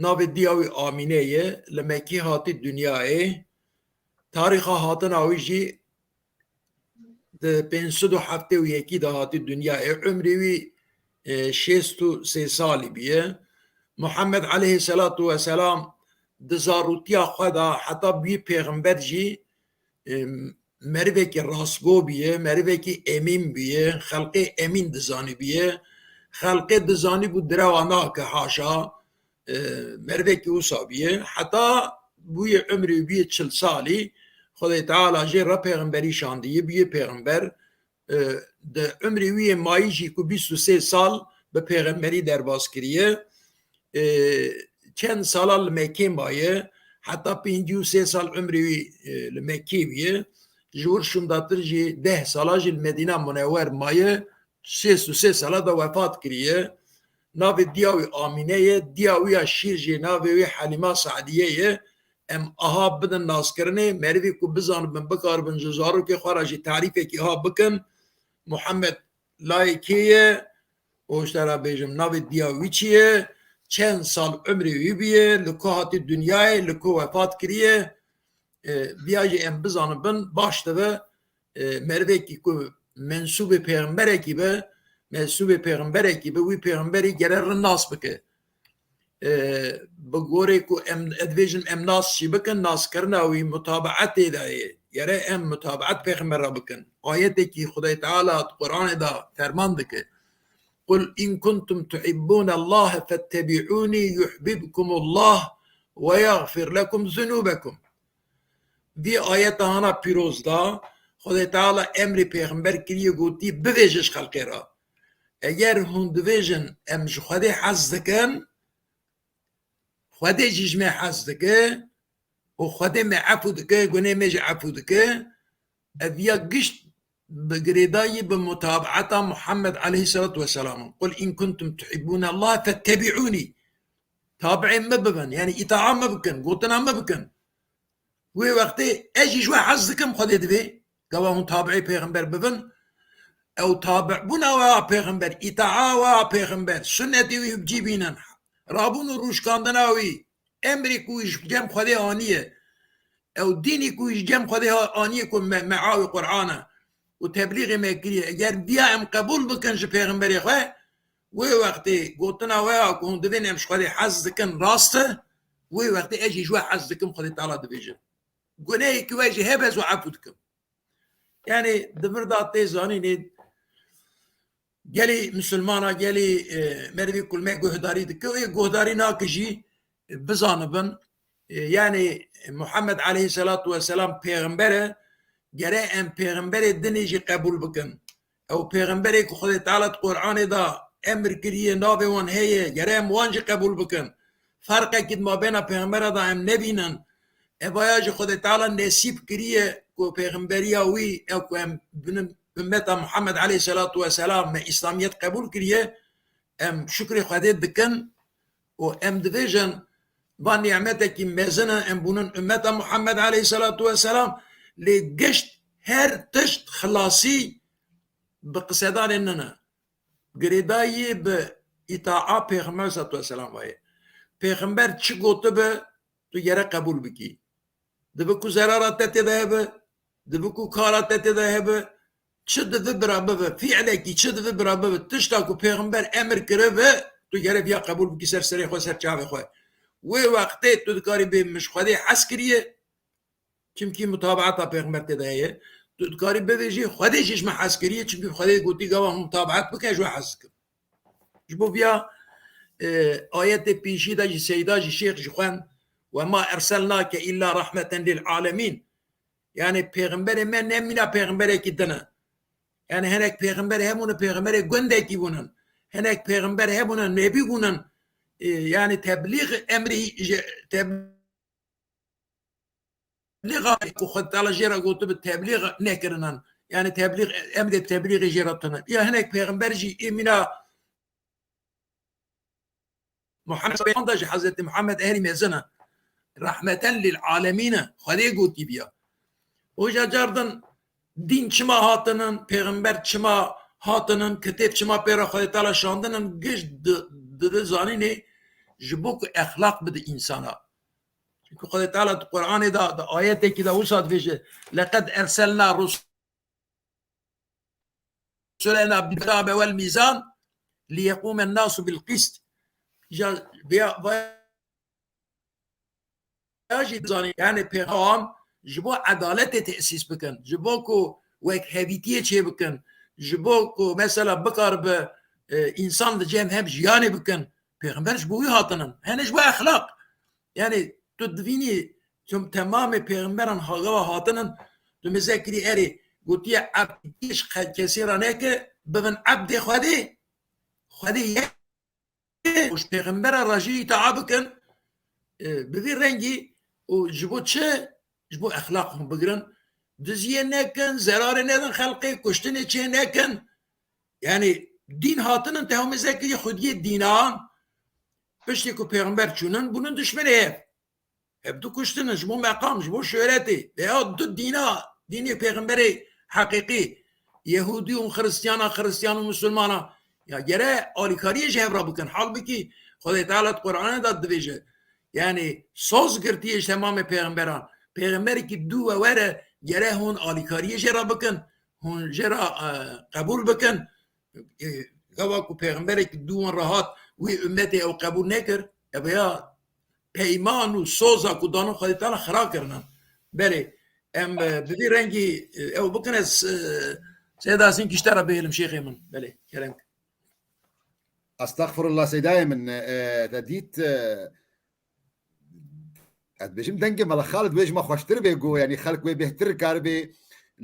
navê diya wî Amîne ye, li Mekkî hatî dinyayê. Tarîxa hatina wî jî di pênc sed û heftê û yekî de hatî dinyayê. Umrê wî, e, şêst û sê salî bûye. Muhammed aleyhisselatu vesselam di zarûtiya xwe de heta bûyî pêxember jî, e, merivekî rastgo bûye, merivekî emîn bûye, xelqê emîn dizanîbûye. Xelqê dizanîbû direwa nake, haşa, e, merivekî wisa bûye. Heta bûye umrê bûye çil salî, Xwedê Teala jê re pêxemberî şandiyê, bûye pêxember. E, di umrê wî yê mayî jî ku bîst û sê sal bi pêxemberî derbas kiriye. E, çend sala li Mekkê maye, heta pêncî û sê sal umrê wî, e, li Mekkê bûye. Ji wir şûndatir jî deh sala jî li Medîna Munewwer maye, şêst û sê sala de wefat kiriye. Navê diya wî Amîne ye, diya wî ya şîr jî navê wî Helîma Seediye ye. Em aha bidin naskirinê, merivî ku bizanibin, bikaribin ji zarokê xwe re jî tarîfekî aha bikin. Muhammed layê kê ye? Û ji te re bêjim, navê diya wî çi ye? Çend sal umrê wî bûye? Li ku hatî dinyayê? Li ku wefat kiriye? E, viya jî em bizanibin, baş dibe, e, merivekî ku mensûbê pêxemberekî be, mensûbê pêxemberekî be, wî pêxemberî gere rind nas bike. E, bi gorê ku em, ez dibêjim em nas jî bikin, naskirina wî mutabaetê de ye. Gere em mutabaet pêxember re bikin. Ayetekî Xwedê Teala di Quranê de ferman dike. قل إن كنتم تحبون الله فاتبعوني يحببكم الله ويغفر لكم ذنوبكم. Vî ayeta hana pîroz da, Xwedê Teala emrê pêxember kiriye, gotî, bivêje ji xelkê re. Eger hûn dibêjin, em ji Xwedê hez dikin, Xwedê jî ji me hez dike û Xwedê me efû dike, gunê me jî efû dike. Ev ya gişt bi girêdayî bi mutabaeta Muhammed aleyhisselatu vesselam. Qul in kuntum tuhibbûne Allah fettebi'ûnî. Tabi'ê min bibin, yani îtaa min bikin, gotina min bikin. Wê wextê ez jî ji we hez dikim, Xwedê divê. Gava hûn tabi'ê pêxember bibin. Ew tabi'bûna we ya pêxember, îtaa we ya pêxember, sunnetê wî bi cî bînin. Rabûn û rûşkandina wî, emrê ku wî ji cem Xwedê aniye. Ew dînî ku wî ji cem Xwedê ha-, aniye ku me, me awê Qur'an e û teblîxê me kiriye. Eger viya em qebûl bikin ji pêxemberê xwe, wê wextê gotina we ya ku hûn divên em ji Xwedê hez dikin rast e, wê wextê ez jî ji we hez dikim, Xwedê Teala dibêje. Gunehê ku we jî hebe ez we efû dikim. Yani di vir de tê zanînê gelî misilmana, gelî, e, merivî ku li me guhdarî dike û yê guhdarî nake jî, e, bizanibin. E, yani Muhammed aleyhisselatu vesselam pêxember e, gere em pêxemberê dinê jî qebûl bikin. Ew pêxemberê ku Xwedê Teala di Qur'anê de emir kiriye, navê wan heye, gere em wan jî qebûl bikin. Ferqekî di mabêna pêxembera de em nebînin. Evaya jî Xwedê Teala nesîb kiriye ku pêxemberiya wî, ew ku em binin ummeta Muhammed aleyhisselatu vesselam, me Îslamiyet qebûl kiriye, em şukrê Xwedê dikin û em dibêjin, va nîmetekî mezin e, em bûnin ummeta Muhammed aleyhisselatu vesselam, lê gişt her tişt xilasî bi qisedanê nine. Girêdayî bi îtaa Pêxember aleyhisselatu vesselam vaye. Pêxember çi gotibe, tu gere qebûl bikî. Dibe ku zerara te tê de hebe, dibe ku kara te tê de hebe, çi dibe bira bibe, fiilekî çi dibe bira bibe, tişta ku pêxember emir kiribe, tu gere viya qebûl bikî ser serê xwe, ser çavê xwe. Wê wextê tu dikarî bê min ji Xwedê hez kiriye, çimkî mutabaeta pêxember tê de heye. Tu dikarî bibêjî, Xwedê jî ji min hez kiriye, çimkî Xwedê gotî, gava hûn mutabaet bikin, ez ji we hez dikim. Ji bo viya, e, ayetê pêşî de jî Seyda jî şêx jî xwend, "Ve ma erselnake illa rahmeten lil alemîn." Yani pêxemberê me ne mîna pêxemberekî din e. Yani hinek pêxember hebûne, pêxemberê gundekî bûnin. Hinek pêxember hebûne, nebî bûnin. E, yani teblîx emrî je-, teb-, teblîxa ku Xwedê Teala jê re gotibe teblîx nekirinan. Yani teblîx, emrê teblîxê jê re tune. Ya hinek pêxember jî ê mîna Muhammed, da jî Hezretî Muhammed ehlî mezin e. Rahmeten lil alemîn e. Xwedê gotî biya. Hoca cardin dîn çima hatinin, pêxember çima hatinin, kitêb çima pê re Xwedê Teala şandinin, giş di, di, di zanînê ji bo ku exlaq bide însana. Çimkî Xwedê Teala di Qur'anê de, di ayetekî de wisa dibêje, "Leqed erselna rusulena bil kitabe wel mîzan liyequmen nasu bil qist." Ja, veya, veya jî zanî, yani pêxewan ji bo edaletê tesîs bikin, ji bo ku wekhevîtiyê çê bikin, ji bo ku mesela bikaribe, e, însan li cem hev jiyanê bikin. Pêxember ji bo wî hatinin. Hene ji bo exlaq. Yani tu divînî, çim temamê pêxemberan hagava hatinin, tu mêze kirî erê, gotiye, "Ebdî ji qe-, kesê re neke, bibin ebdê Xwedê, Xwedê yek." Û ji pêxembera re jî îtaa bikin, e, bi vî rengî û ji bo çi? Ji bo exlaq hûn bigirin. Diziyê nekin, zerarê nedin xelqê, kuştinê çê nekin. Yani dîn hatinin te hemî zekirî xwediyê dînan, piştî ku pêxember çûnin, bûnin dişmenê hev. Hevdu kuştine ji bo meqam, ji bo şohretê. Veya du dîna, dînê pêxemberê heqîqî, Yehûdî û Xiristiyana, Xiristiyan û Misilmana. Ya gere alîkariyê ji hev re bikin. Halbikî Xwedê Teala di Qur'anê de dibêje. Yani soz girtiye ji temamê pêxemberan. Pêxemberekî dû we were gere hûn alîkariyê jê re bikin. Hûn jê re, e, qebûl bikin. E, gava ku pêxemberekî dû wan re hat, wî ummetê ew qebûl nekir, ev ya peyman û soza ku danin Xwedê Teala xira kirinin. Belê, em, e, bi vî rengî, e, ew bikin, ez, e, Seyda Hesîn Kişte re bihêlim şêxê min. Belê, kerem. Estexfirullah Seydayê min, e, te dît, e, ez dibêjim dengê Mela Xalid wê ji me xweştir bê ku, yanî xelk wê bêhtir karibê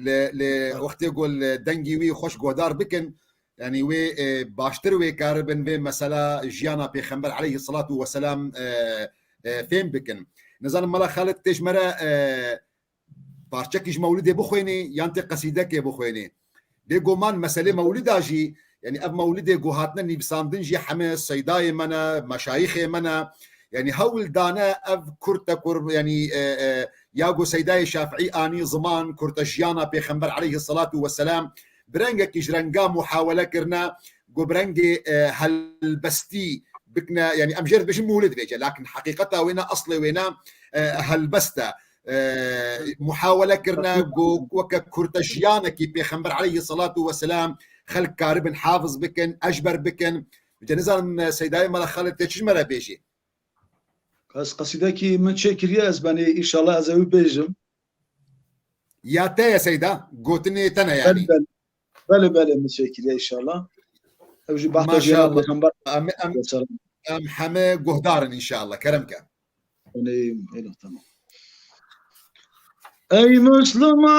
li, li wextê ku li dengî wî xweş guhdar bikin, yanî wê, e, baştir wê karibin vê mesela jiyana Pêxember aleyhisselatu vesselam, e, e, fêm bikin. Nizanim Mela Xalid tê ji me re, e, parçekî ji mewlidê bixwênê yan tê qesîdekê bixwênê. Bêguman meselê mewlida jî, yanî ev mewlidê ku hatine nivîsandin jî heme seydayê me ne, meşayîxê me ne. Yanî hewl dane ev kurte kur, yanî, e, e, ya ku Seydayê Şafiî anî ziman, kurte jiyana Pêxember aleyhisselatu vesselam, bi rengekî ji renga muhawele kirine, ku bi rengê, e, helbestî bikine, yanî em jê re dibêjin mewlid vêce, lakin heqîqeta wê ne, eslê wê ne, e, helbest e. E, muhawele kirine ku weke kurte jiyanekî Pêxember aleyhisselatu vesselam xelk karibin hafiz bikin, eşber bikin. Ji nizanim, e, Seydayê Mela Xalid tê çi ji me re bêjî? Ez qesîdekî min çêkiriye, ez benê, înşallah ez ewî bêjim. Ya te ye Seyda, gotinê te ne yanî? Belê, belê. Belê, belê, min çêkiriye înşallah. Ew jî behsa jiyana Maşallah. Pêxember Em, em, aleyhisselam. Em heme guhdar in înşallah. Kerem ke. Ey, ey, tamam. Ey Müslüman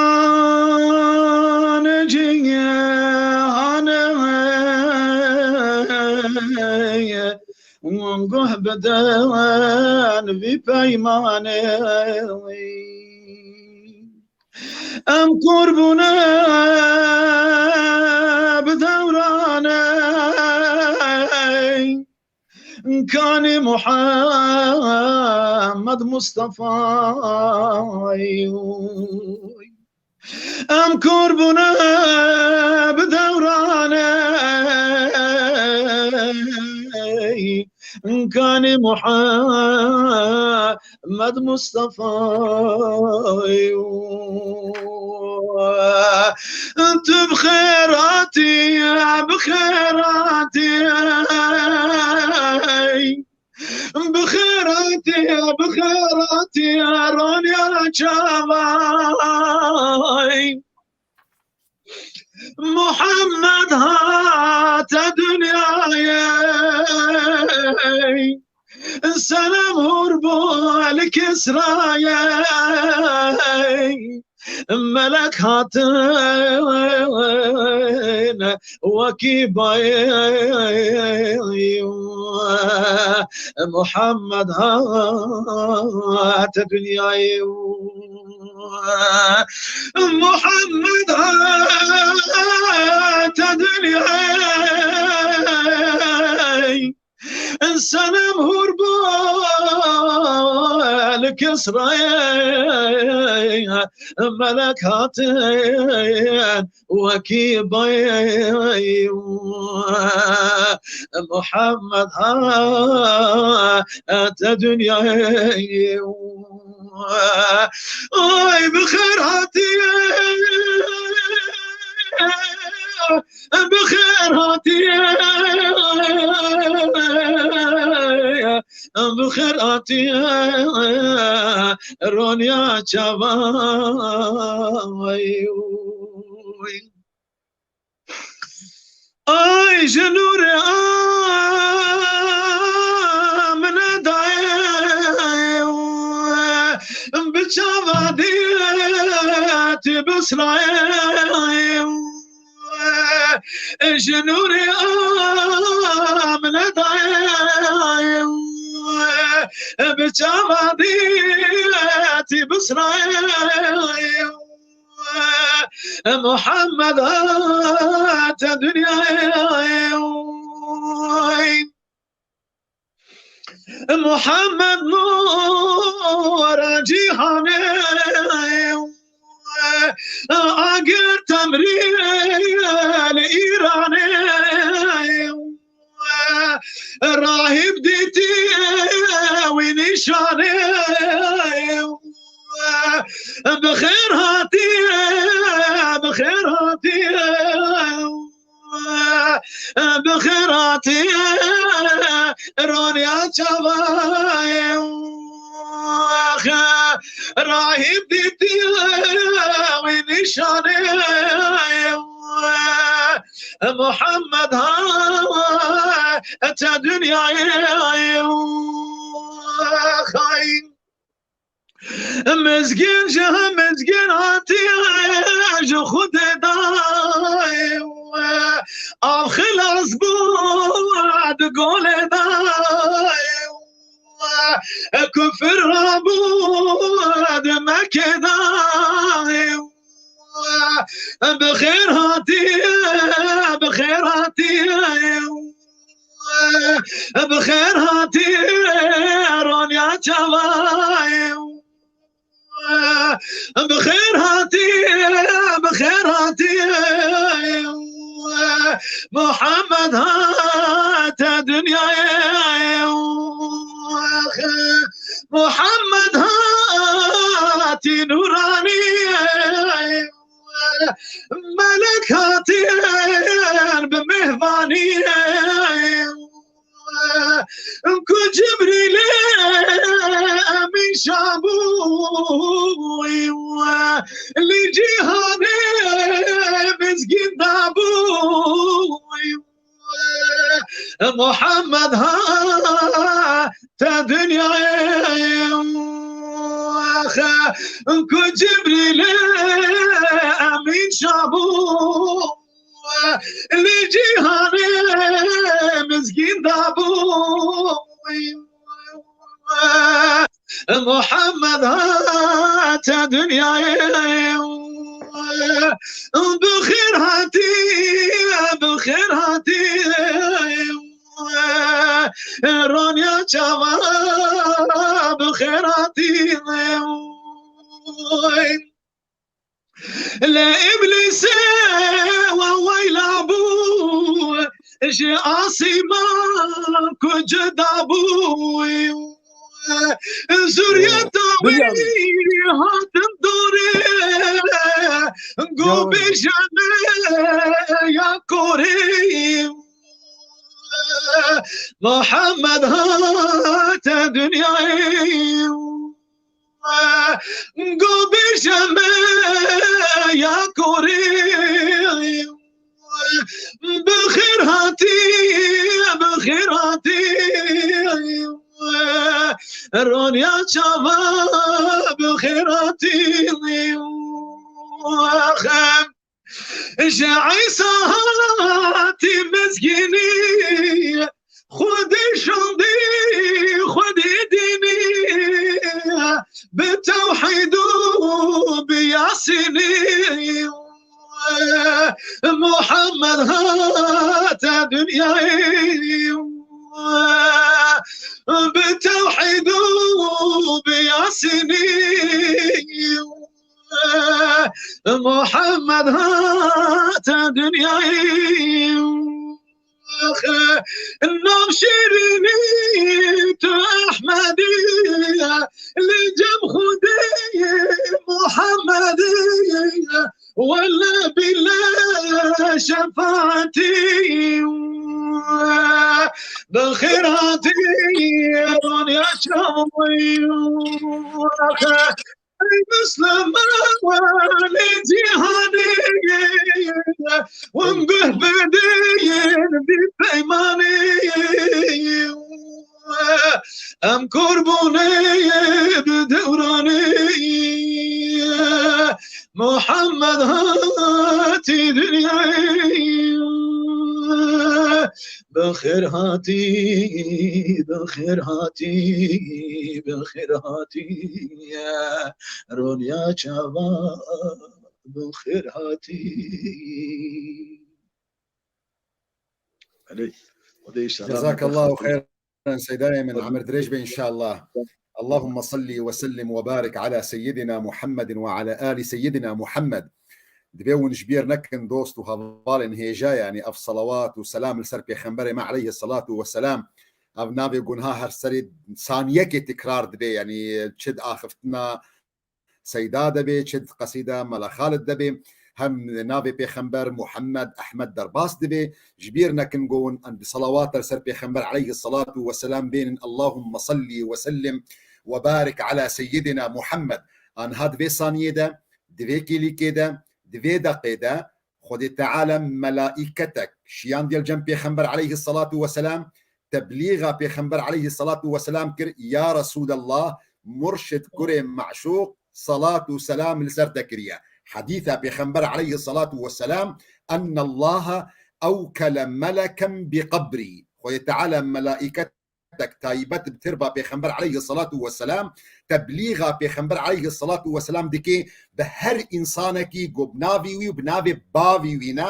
cihanı, guh beden vi peymanı. Em kurbune bi dewranê kanî Muhammed Mustafa. Em kurbune bi dewranê kanî Muhammed Mustafa. Tu bi xêr hatî, bi xêr hatî. Bi xêr hatî, bi xêr hatî, roniya çavay. Muhammed hate dinyayê, selam hûr bû li Kisrayê. Melek hatin wekî bayê, Muhammed hate dinyayê. Muhammed hate dinyayê. Senem hûr bû li Kisrayê, melek hatin wekî bayê. Muhammed hate dinyayê. Ay bi xêr hatiye. Bi xêr hatiye, bi xêr hatiye, roniya çavay. Ay ji nûrê amine dayê, bi çava dîtî bisrayê. Ji nûrê amine dayê, bi çava dîtî bisrayê. Muhammed hate dinyayê. Muhammed nûra cîhanê, agir temrî li Îranê. Rahîb dîtî wî nîşanê. Bi xêr hatiye, bi xêr hatiye. Bi xêr hatiye, roniya çavayê. Rahîb dîtî wî nîşanê. Muhammed ha te dinyayê xayîn. Mizgîn ji mizgîn hatiye ji Xwedê dayê. Av xilas bû di golê dayê. Kufir rabû di Mekê dayê. Bi xêr hatî, bi xêr hatî. Bi xêr hatî, Ronya çavayê. Bi xêr hatî, bi xêr hatî. Muhammed hate dinyayê. Muhammed hatî nûranî. Melek hatiyen bi mêhvanî. Ku Cibrîlê Emîn şabû li cîhanê mizgîn dabû. Muhammed hate dinyayê. Ku Cibrîlê Emîn şabû li cîhanê mizgîn dabû. Muhammed hate dinyayê. Bi xêr hatî, bi xêr hatî. Ronya çava bi xêr hatî. Lê Îblîsê we weyla bû, ji asîman ku cuda bû. Zuriyeta wî hatin dorê, go bêje me ya korê. Muhammed hate dinyayê. Go bêje me ya korê. Bi xêr hatî, bi xêr hatî. Ronya çava bi xêr hatî. Ji Îsa hatî mizgînî, Xwedê şandî, Xwedê dînî, bi tewhîd û bi Yasînî. Muhammed hate dinyayê, bi tewhîd û bi Yasînî. Muhammed hate dinyayê. Nav şîrînî tu Ehmedî, li cem Xwedê Muhammedî. Wele bile şefaetî. Bi xêr hatî, Ronya çavayê. Ey Mislimanê cîhanê, hûn guh bidin vî peymanê. Em kurbûnê bi dewranê, Muhammed hatî dinyayê. Bi xêr hatî, bi xêr hatî, bi xêr hatî, Ronya çava, bi xêr hatî. Elê, Xwedê înşallah. Cezakallahu xeyran, Seydayê min, emir dirêj be înşallah. Allahümme salli ve sellim ve barik ala seyyidina Muhammedin ve ala ali seyyidina Muhammed. Divê hûn ji bîr nekin dost û hevalên hêja, yanî ev salawat û selam li ser Pêxemberê me aleyhi salatu ve selam. Ev navê gunha her serê saniyekê tikrar dibe, yanî çi di axiftina Seyda de bê, çi di qesîda Mela Xalid de bê, hem navê Pêxember Muhammed Ehmed derbas dibe. Ji bîr nekin go hûn em bi salawat li ser Pêxember aleyhi salatu ve selam bênin, Allahümme salli ve sellim ve barik ala seyyidina Muhammed. Anha di vê saniyê de, di vê kêlîkê de, di vê deqê de Xwedê Teala melaîketek şiyandiye li cem Pêxember aleyhissalatu vesselam, teblîxa Pêxember aleyhissalatu vesselam kir, ya Resûlallah, Murşid kurê meşûq, salat û selam li ser te kiriye. Hedîsa Pêxember aleyhissalatu vesselam, ennallaha ewkele meleken bi qebrî. Xwedê Teala melaîket tek taybet bi tirba Pêxember aleyhissalatu vesselam, teblîxa Pêxember aleyhissalatu vesselam dike bi her însanekî ku bi navê wî û bi navê bavê wî ne,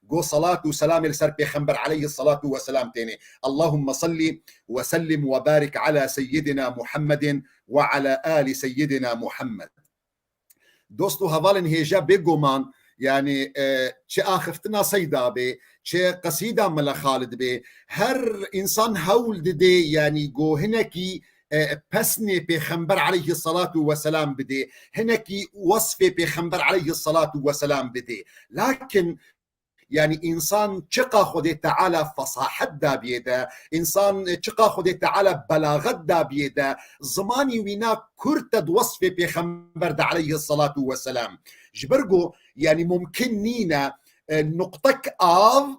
ku salat û selamê li ser Pêxember aleyhissalatu vesselam têne. Allahümme salli ve sellim ve barik ala seyyidina Muhammedin ve ala ali seyyidina Muhammed. Dost û hevalên hêja, bêguman, yanî, e, çi axiftina Seyda bê, çi qesîda Mela Xalid bê, her însan hewl didê, yanî, ku hinekî, e, pesnê Pêxember aleyhissalatu vesselam bidê, hinekî wesfê Pêxember aleyhissalatu vesselam bidê. Lakin, yanî, însan çiqa Xwedê Teala fesahet dabiyê de, însan çiqa Xwedê Teala belaxet dabiyê de, zimanî wîna kurt e di wesfê Pêxember de aleyhissalatu vesselam. Ji ber ku, yanî, mumkin nîne, e, nuqtek av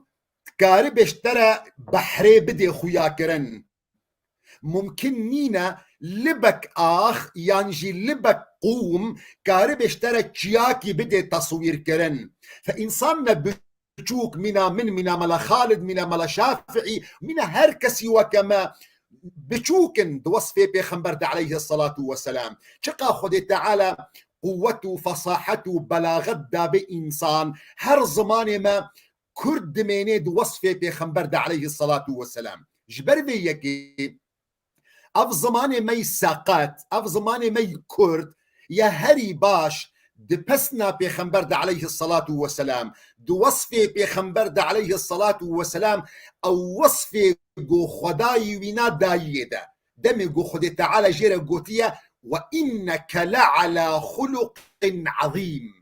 karibe ji te re behrê bidê xuya kirin. Mumkin nîne libek ax yan jî libek qûm karibe ji te re çiyakî bidê teswîrkirin. Fe însan me biçûk, mîna min, mîna Mela Xalid, mîna Mela Şafîî, mîna her kesî weke me biçûk in di wesfê Pêxember de aleyhissalatu vesselam. Çiqa Xwedê Teala quwwet û fesahet û belaxet dabe însan, her zimanê me kurt dimêne di wesfê Pêxember de aleyhissalatu vesselam. Ji ber vê yekê ev zimanê me yî seqet, ev zimanê me yî kurt, ya herî baş di pesna Pêxember de aleyhissalatu vesselam, di wesfê Pêxember de aleyhissalatu vesselam, ew wesfê ku Xwedayî wîna dayiyê de. Demê ku Xwedê Teala jê re gotiye, "Ve inneke le ala xuluqin azîm."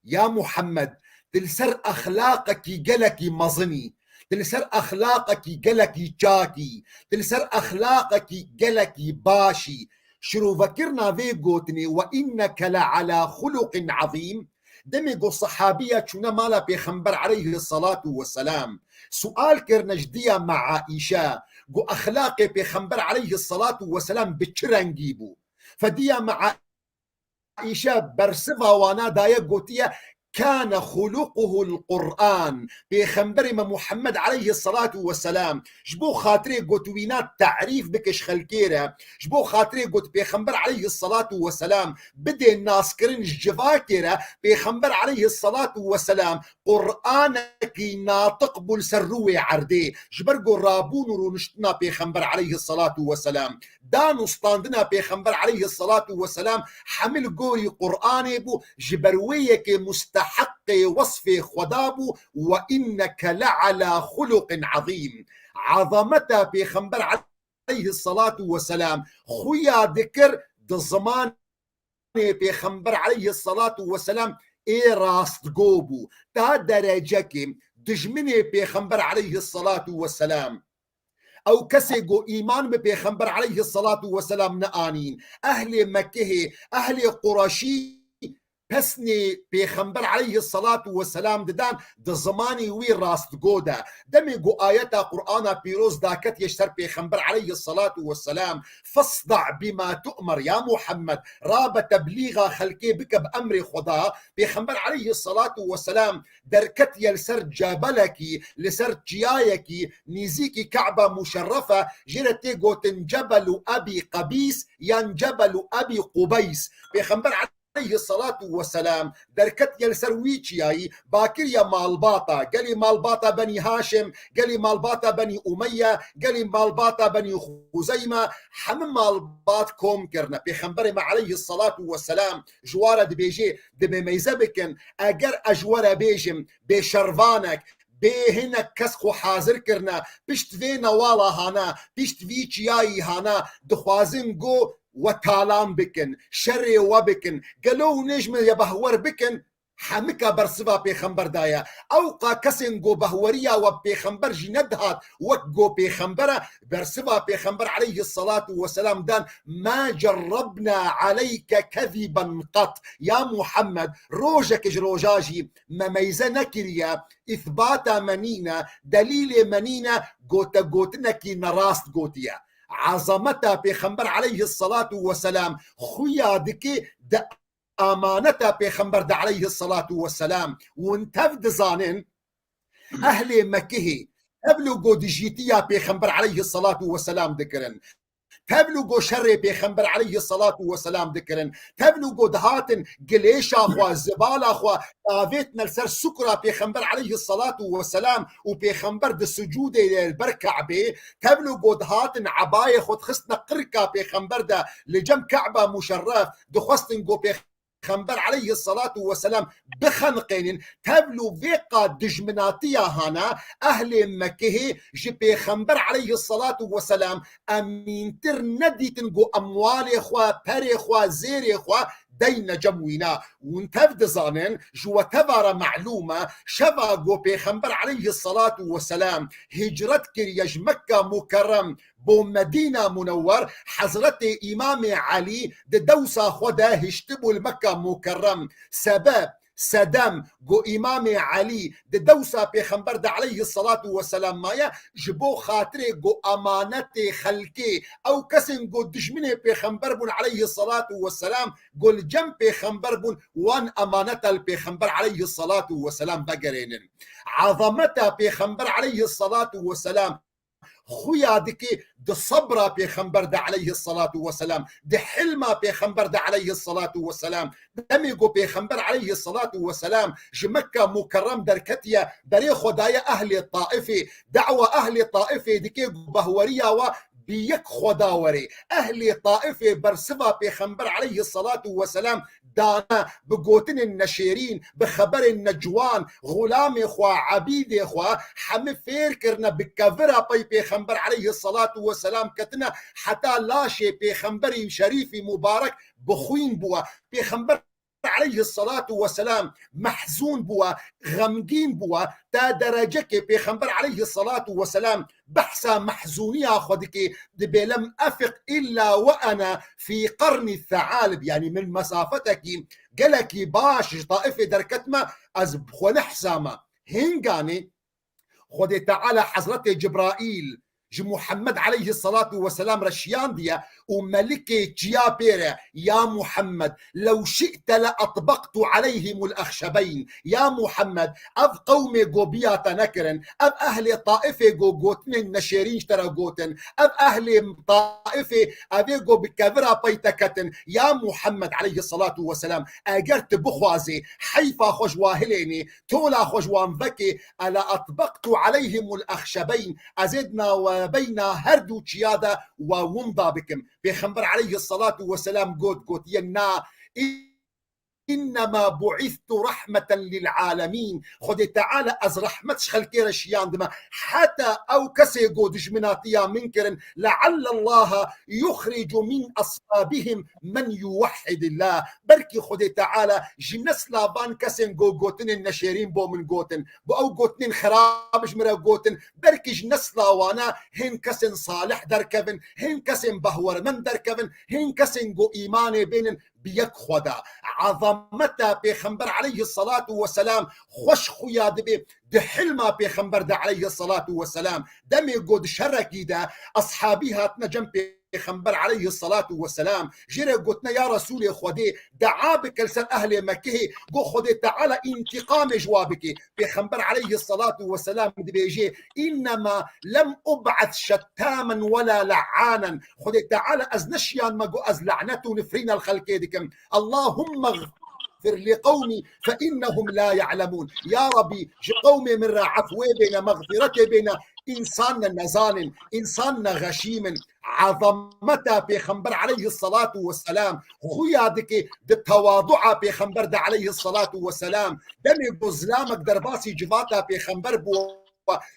Ya Muhammed, tu li ser exlaqekî gelekî mezin î, tu li ser exlaqekî gelekî çak î, tu li ser exlaqekî gelekî baş î. Şirovekirina vê gotinê, "Ve inneke le ala xuluqin azîm", demê ku sehabiya çûne mala Pêxember aleyhissalatu vesselam, sual kirine ji diya me Aîşe, ku exlaqê Pêxember aleyhissalatu vesselam bi çi rengî bû? Fe diya me Aîşe bersiva wana daye, gotiye, "Kâne xuluquhul Qur'an." Pêxemberê me Muhammed aleyhissalatu vesselam, ji bo xatirê got wîna tarîf bike ji xelkê re, ji bo xatirê got Pêxember aleyhissalatu vesselam bidê naskirin ji civakê re, Pêxember aleyhissalatu vesselam Qur'anekî natiq bû li ser rûyê erdê, ji ber ku rabûn û rûniştina Pêxember aleyhissalatu vesselam, dan û standina Pêxember aleyhissalatu vesselam hemî li gorî Qur'anê bû, ji ber wê yekê musteheqê wesfê Xweda bû, "Ve inneke le ala xuluqin azîm." Azameta Pêxember aleyhissalatu vesselam xuya dikir di zimanê Pêxember aleyhissalatu vesselam ê rastgo bû. Ta derecekê dijminê Pêxember aleyhissalatu vesselam, ew kesê ku îman bi Pêxember aleyhissalatu vesselam neanîn, ehlê Mekkehê, ehlê Qureşî pesnê Pêxember aleyhissalatu vesselam didan di zimanê wî rastgo de. Demê ku ayeta Qur'ana pîroz daketiye ji ser Pêxember aleyhissalatu vesselam, "Fasda' bima tu'mer, ya Muhammed, rabe teblîxa xelkê bike bi emrê Xweda." Pêxember aleyhissalatu vesselam derketiye li ser cebelekî, li ser çiyayekî, nîzîkî Ke'ba Muşerrefe, jê re tê gotin Cebelu Ebî Qebîs yan Cebelu Ebî Qubeys. Pêxember aleyhissalatu vesselam derketiye li ser wî çiyayî, ba kiriye malbata, gelî malbata Benî Haşim, gelî malbata Benî Umeyye, gelî malbata Benî Xuzeyme, hemî malbat kom kirine. Pêxemberê me aleyhissalatu vesselam ji wa re dibêje, dibêmeyze bikin, eger ez ji we re bêjim, bê şervanek, bê hinek kes xwe hazir kirine, pişt vê newala hane, pişt vî çiyayî hane, dixwazin ku we talan bikin, şerê we bikin. Gelo hûn ê ji min re behwer bikin? hemika bersiva pêxember daye. Ewqa kesên go behweriya we pêxember jî nedihat, wek go pêxembere, bersiva pêxember aleyhissalatu vesselam dan, "Ma cerrabna aleyke keziben qat." Ya Muhammed, rojek ji roja jî me meyze nekiriye, îthbata me nîne, delîlê me nîne, go te gotinekî nerast gotiye. Ezameta pêxember aleyhissalatu vesselam xuya dike di amaneta pêxember de aleyhissalatu vesselam. Hûn tev dizanin, ehlê Mekihê tevlo go dijîtiya pêxember aleyhissalatu vesselam dikirin. Tevlo go şerê pêxember aleyhissalatu vesselam dikirin. Tevlo go dihatin gilêşa xwe, zibala xwe, davêtine li ser sukra pêxember aleyhissalatu vesselam û pêxember di sucûdê ye li ber Ke'bê. Tevlo go dihatin ebayê xwe dixistine qirka pêxember de li cem Ke'ba muşerref, dixwestin go pêxember aleyhissalatu vesselam bixeniqênin. Tevlo vê qat dijminatiya hana, ehlê Mekihê ji pêxember aleyhissalatu vesselam emîntir nedîtin go emwalê xwe, perê xwe, zêrê xwe deyne cem wîna. Hûn tev dizanin, ji we teva re melûm e, şeva go pêxember aleyhissalatu vesselam hicret kiriye ji Mekka Mukerrem bo Medîna Munewwer, Hezretê Îmamê Elî di dewsa xwe de hiştibû li Mekka Mukerrem. Sebeb, sedem, go Îmamê Elî di dewsa pêxember de aleyhissalatu vesselam maye, ji bo xatirê go amanetê xelkê, ew kesên go dijminê pêxember bûn aleyhissalatu vesselam, go li cem pêxember bûn, wan amaneta li pêxember aleyhissalatu vesselam vegerênin. Ezameta pêxember aleyhissalatu vesselam xuya dike di sebra pêxember de aleyhissalatu vesselam, di hilma pêxember de aleyhissalatu vesselam. Demê ku pêxember aleyhissalatu vesselam ji Mekka Mukerrem derketiye, berê xwe daye ehlê Taifê, dawa ehlê Taifê dike ku behweriya we bi yek Xweda were. Ehlê Taifê bersiva pêxember aleyhissalatu vesselam dane, bi gotinên neşêrîn, bi xeberên neciwan, xulamê xwe, ebîdê xwe, hemî fêr kirine, bi kevira pey pêxember aleyhissalatu vesselam ketine, heta laşê pêxemberî şerîfî mubarek bi xwîn bûye. Pêxember aleyhissalatu vesselam mehzûn bûye, xemgîn bûye, ta derecekê pêxember aleyhissalatu vesselam behsa mehzûniya xwe dike, dibê lem efiq illa ve ene fî qerni sealib, yanî min mesafetekî gelekî baş ji Taifê derketime, ez bi xwe nehsame. Hinganê Xwedê Teala Hezretê Cibraîl ji Muhammed aleyhissalatu vesselam re şiyandiye û melikê çiya pê re, ya Muhammed, lew şi'te le etbaqtu aleyhimul exşebeyn. Ya Muhammed, ev qewmê go biya te nekirin, ev ehlê Taifê go gotinên neşêrîn ji te re gotin, ev ehlê Taifê evê go bi kevira pey te ketin. Ya Muhammed aleyhissalatu vesselam, eger tu bixwazê heyfa xwe ji wa hilênê, tola xwe ji wan vekê, ele etbaqtu aleyhimul exşebeyn, ez ê di navbeyna her du çiya de we winda bikim. Pêxember aleyhissalatu vesselam got, gotiye, na, innema bu'istu rahmeten lil alemin. Xwedê Teala ez rehmet ji xelkê re şiyandime. Heta ew kesê go dijminatiya min kirin, leallallaha yuxricu min aslabihim men yuvehhidillah. Belkî Xwedê Teala ji nesla van kesên go gotinên neşêrîn bo min gotin, bo ew gotinên xerab ji min re gotin, belkî ji nesla wana hên kesên salih derkevin, hên kesên behwermend derkevin, hên kesên go îmanê bênin bi yek Xweda. Ezameta Pêxember aleyhissalatu vesselam xweş xuya dibe di hilma Pêxember de aleyhissalatu vesselam. Demê go di şerekî de eshabî hatine cem Pêxember aleyhissalatu vesselam, jê re gotine, ya Resûlê Xwedê, dua bike li ser ehlê Mekihê, go Xwedê Teala întîqamê ji wa bike. Pêxember aleyhissalatu vesselam dibêje, innema lem ub'as şettamen wela le'anen. Xwedê Teala ez neşiyanme go ez lanet û nifrîna li xelkê dikim. Allahumma gfir li qewmî fe innehum la ya'lemûn. Ya Rabî, ji qewmê min re efwê bêne, mexfîretê bêne, însan ne nezanin, însan ne xeşîm in. Ezameta Pêxember aleyhissalatu vesselam xuya dike di tewadua Pêxember de aleyhissalatu vesselam. Demê ku zilamek derbasî civata Pêxember bû,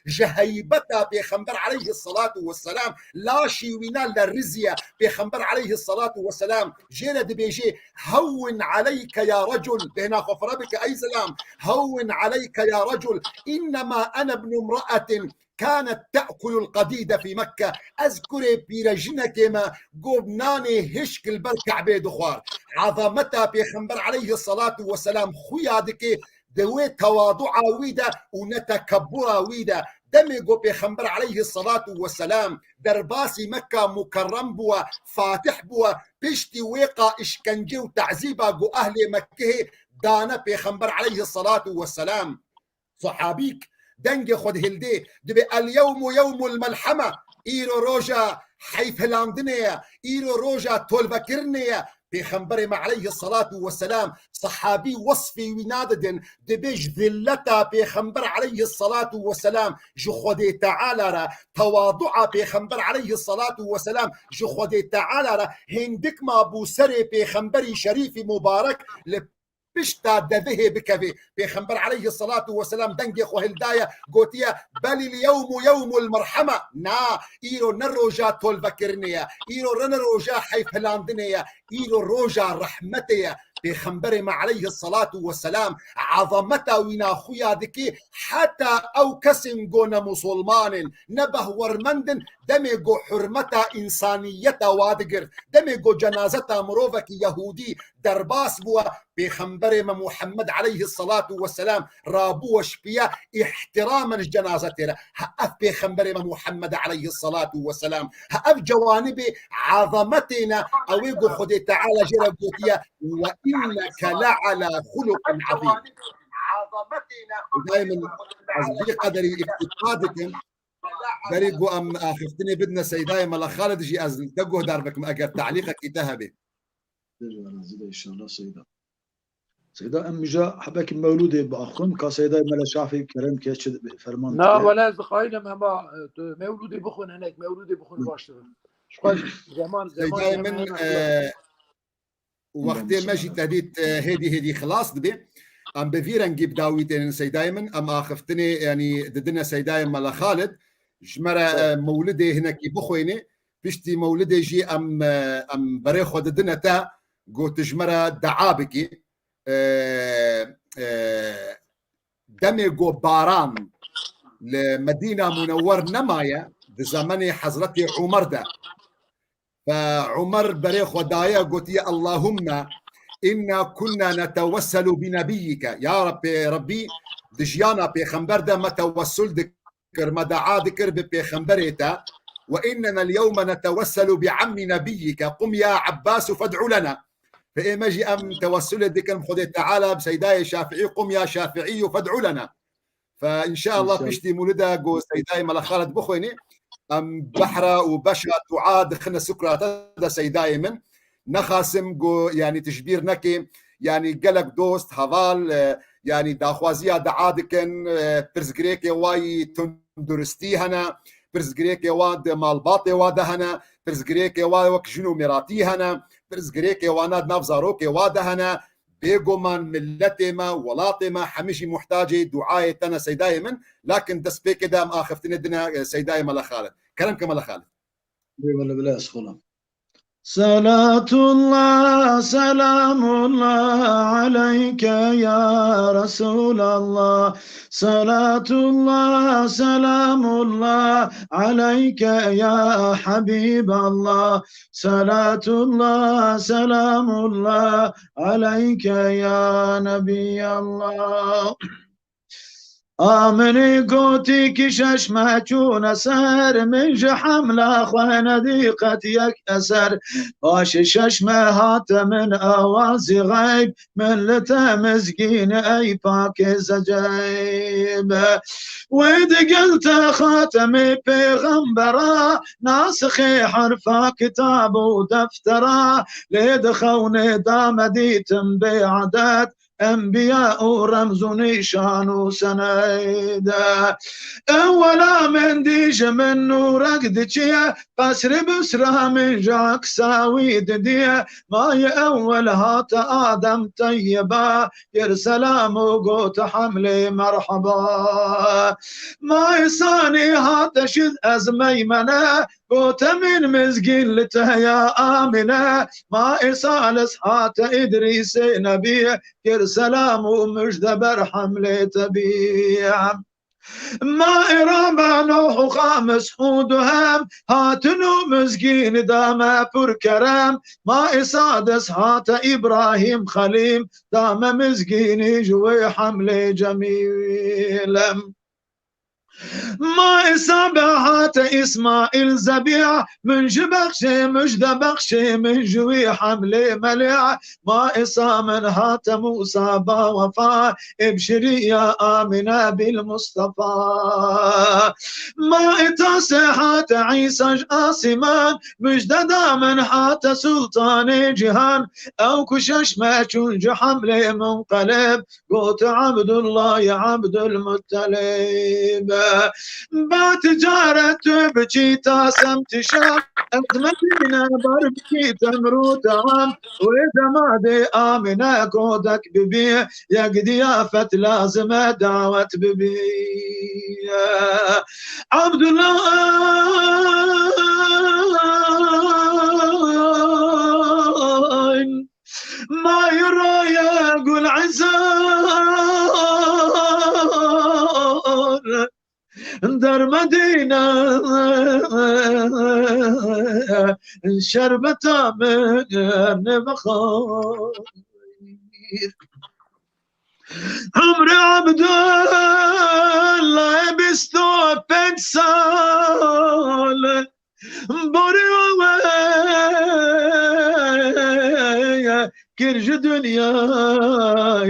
ji heybeta Pêxember aleyhisselatu vesselam, laşî wîna leriziye. Pêxember aleyhisselatu vesselam jê re dibêje: "Hewwin aleyke ya recul." Bêhna xwe fireh bike ey zilam. "Hewwin aleyke ya recul. Innema ene ibnu imra'atin kanet te'kulul qadîde fî Mekke." Ez kurê pîrejinekê me, go nanê hişk li ber Ke'bê dixwar. Ezameta Pêxember aleyhisselatu vesselam xuya dike, di wê tewadua wî de û ne tekebura wî de. Demê ku Pêxember aleyhisselatu vesselam derbasî Mekka Mukerrem bûye, fatih bûye, piştî wê qa îşkence û tezîba ku ehlê Mekkehê dane Pêxember aleyhisselatu vesselam, sahabîk dengê xwe dihildê, dibê: "El yewmu yewmul melheme." Îro roja heyfhilandinê ye, îro roja tolvekirinê ye. Pêxemberê me aleyhisselatu vesselam, sahabî wesfê wî nadidin, dibê ji zilleta Pêxember aleyhisselatu vesselam ji Xwedê Teala re, tewadua Pêxember aleyhisselatu vesselam ji Xwedê Teala re, hindik mabû serê Pêxemberî şerîfî mubarek li pişta devihê bikevê. Pêxember aleyhisselatu vesselam dengê xwe hildaye, gotiye: "Belil yewmu yewmul merheme." Na, îro ne roja tolvekirinê ye, îro re ne roja heyfhilandinê ye, îro roja rehmetê ye. Pêxemberê me aleyhisselatu vesselam ezameta wîna xuya dike, heta ew kesên ku ne musulman in, ne behwermend in, demê ku hurmeta însaniyeta wa digir, demê ku cenazeta mirovekî yehûdî derbas bûye, Pêxemberê me Muhammed aleyhisselatu vesselam rabûye şipiye îhtiramen ji cenazetê re. Ha ev Pêxemberê me Muhammed aleyhisselatu vesselam, ha ev cewanibê ezametê ne, ew ê ku Xwedê Teala jê re gotiye: "Ve inneke le ala xuluqin azîm." Dayê min, ez vî qederî îftiqa dikim. Berî ku em axiftinê bidine Seydayê Mela Xalid jî ez te guhdar bikim eger telîqekî te hebe. Bêje razî de inşallah Seyda. Seyda, em mija hebekî mewlûdê biaxivin, ka Seydayê Mela Şafî kerem ke çi dibe, ferman Na, dike. Wele ez dixwayînim hema, e, tu mewlûdê bixwin, hinek mewlûdê bixwin Hı. Baş dibe. Ji xwe zeman, zeman Seydayê min, hema e, wextê me jî tedît, e, hêdî hêdî xilas dibe. Em bi vî rengî bi dawî tênin Seydayê min, em axiftinê, yanî didine Seydayê Mela Xalid, ji me re, e, mewlidê hinekî bixwêne, piştî mewlidê jî em, e, em berê xwe didine te, got ji me re dua bikî. E, e, demê ku baran li Medîna Munewwer nemaye, di zemenê Hezretê Umer de, Fe Umer berê xwe daye, gotiye: "Allahumme inna kunna netewesselu bi nebiyyike." Ya Rabbê, Rabbî, di jiyana pêxember de me tewessul dikir, me dua dikir bi pêxemberê te. "Ve innena l-yewme netewesselu bi ammi nebiyyike. Qum ya Ebbasu fed'u lena." Fe ê me jî em tewessulê dikin Xwedê Teala bi Seydayê Şafiî: "Qum ya Şafiî fed'u lena." Fe înşallah piştî mûlide ku Seydayê Mela Xalid bixwênê, em behra û beşa dua dixine sukra te de Seydayê min. Nexasim ku, yanî, tu ji bîr nekê, yanî, gelek dost, heval, e, yanî, daxwaziya dua dikin, e, pirsgirêkê wa yî tunduristî hene, pirsgirêkê wa di malbatê wa de hene, pirsgirêkê wa wek jin û mêratî hene, pirsgirêkê wana di nav zarokê wa de hene, Bêguman miletê me, welatê me hemî jî muhtacê duayê te ne Seydayê min, lakin destpêkê de em axiftinê dine, e, Seydayê Mele Xalid. Kerem ke Mele Xalid. Eyvallah, bila ez xolam. Selatullah, selamullah aleyke ya Resulallah. Selatullah, selamullah aleyke ya Habiballah. Selatullah, selamullah aleyke ya Nebiyallah. Aminî gotî ki şeş meh çûne ser, min ji hemla xwe nedî qet yek eser. Paşê şeş meh hate min awazî xeyb, min li te mizgîn ey pakê zeceyb. Wê digel te xatemê pêxembera, nasixê herfa kitab û deftera, lê dixewnê da me dîtim bê edet, enbiya û remz û nîşan û sened. Ewela min dî ji min nûrek diçiye, qesrê Bisra min ji eksa wî didiye. Ma yê ewel hate Adem teyyiba, kir selam û got hemlê merheba. Ma yê sanî hate şiz ez meymene, gote min mizgîn li te ya Amine. Ma yê salis hate Îdrîsê nebî, kir selam û mijde ber hemlê te bî. Ma ê rabe Nuh û xamis û duhem, hatin û mizgîn dame pir kerem. Ma ê sadis hate Îbrahîm Xelîl, dame mizgînî ji wê hemlê cemîl. Ma ê sabe hate Îsmaîl zebîh, min ji bexşê, mijde bexşê, min ji wî hemlê melîh. Ma ê samin hate Mûsa ba wefa, ê bişirî ya Amîne bîl Mustefa. Ma ê tasê hate Îsa ji asîman, mijde da min hate Sultanê cîhan. Ew ku şeş meh çûn ji hemlê Munqelib, got Ebdullah ya Ebdulmuttelib. Ba ticaret tu biçî ta semtî Şam, ez Medîne bar bikî temr û team. Wê dema dê Amîne kodek bibî, yek diyafet lazim e dawet bibî. Abdullah Mayra ye gul ezar, dermedîne şerbeta min nebexir. Umrê Abdullah bîst û pênc sal, Borî we kir ji dinya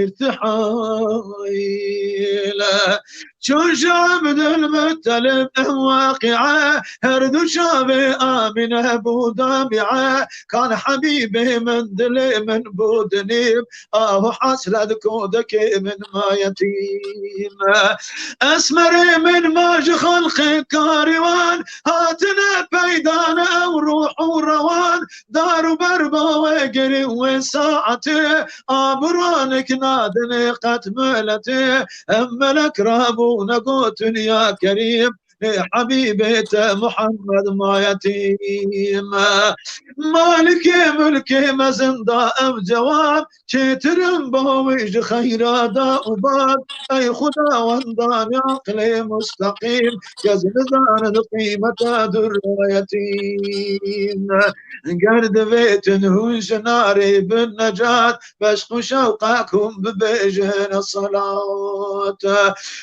îrtihayî. Çû ji Ebdulmuttelib em weqîe, her du çavê Amîne bû damîe. Kan Hebîbê min dilê min bû dinîm, ah û hesret kodekê min ma yetîm. Esmerê min ma ji xelqê karîwan, hatine peyda ne ew ruh û rewan. Dar û ber ba wê girî wê saetê, abiran êk nadinê qet miletê. Em melek rabûne gotin ya Kerîm, ê Hebîbê te Muhammed ma yetîm. Malikê mulkê mezin da ev cewab, çêtir in bo wî ji xeyra da û bad. Ey Xudawendan aqilê musteqîm, kes nizanin qîmeta dura yetîm. Ger divêtin hûn ji narê bin necat, beşq û şewqa hûn bibêjin selat.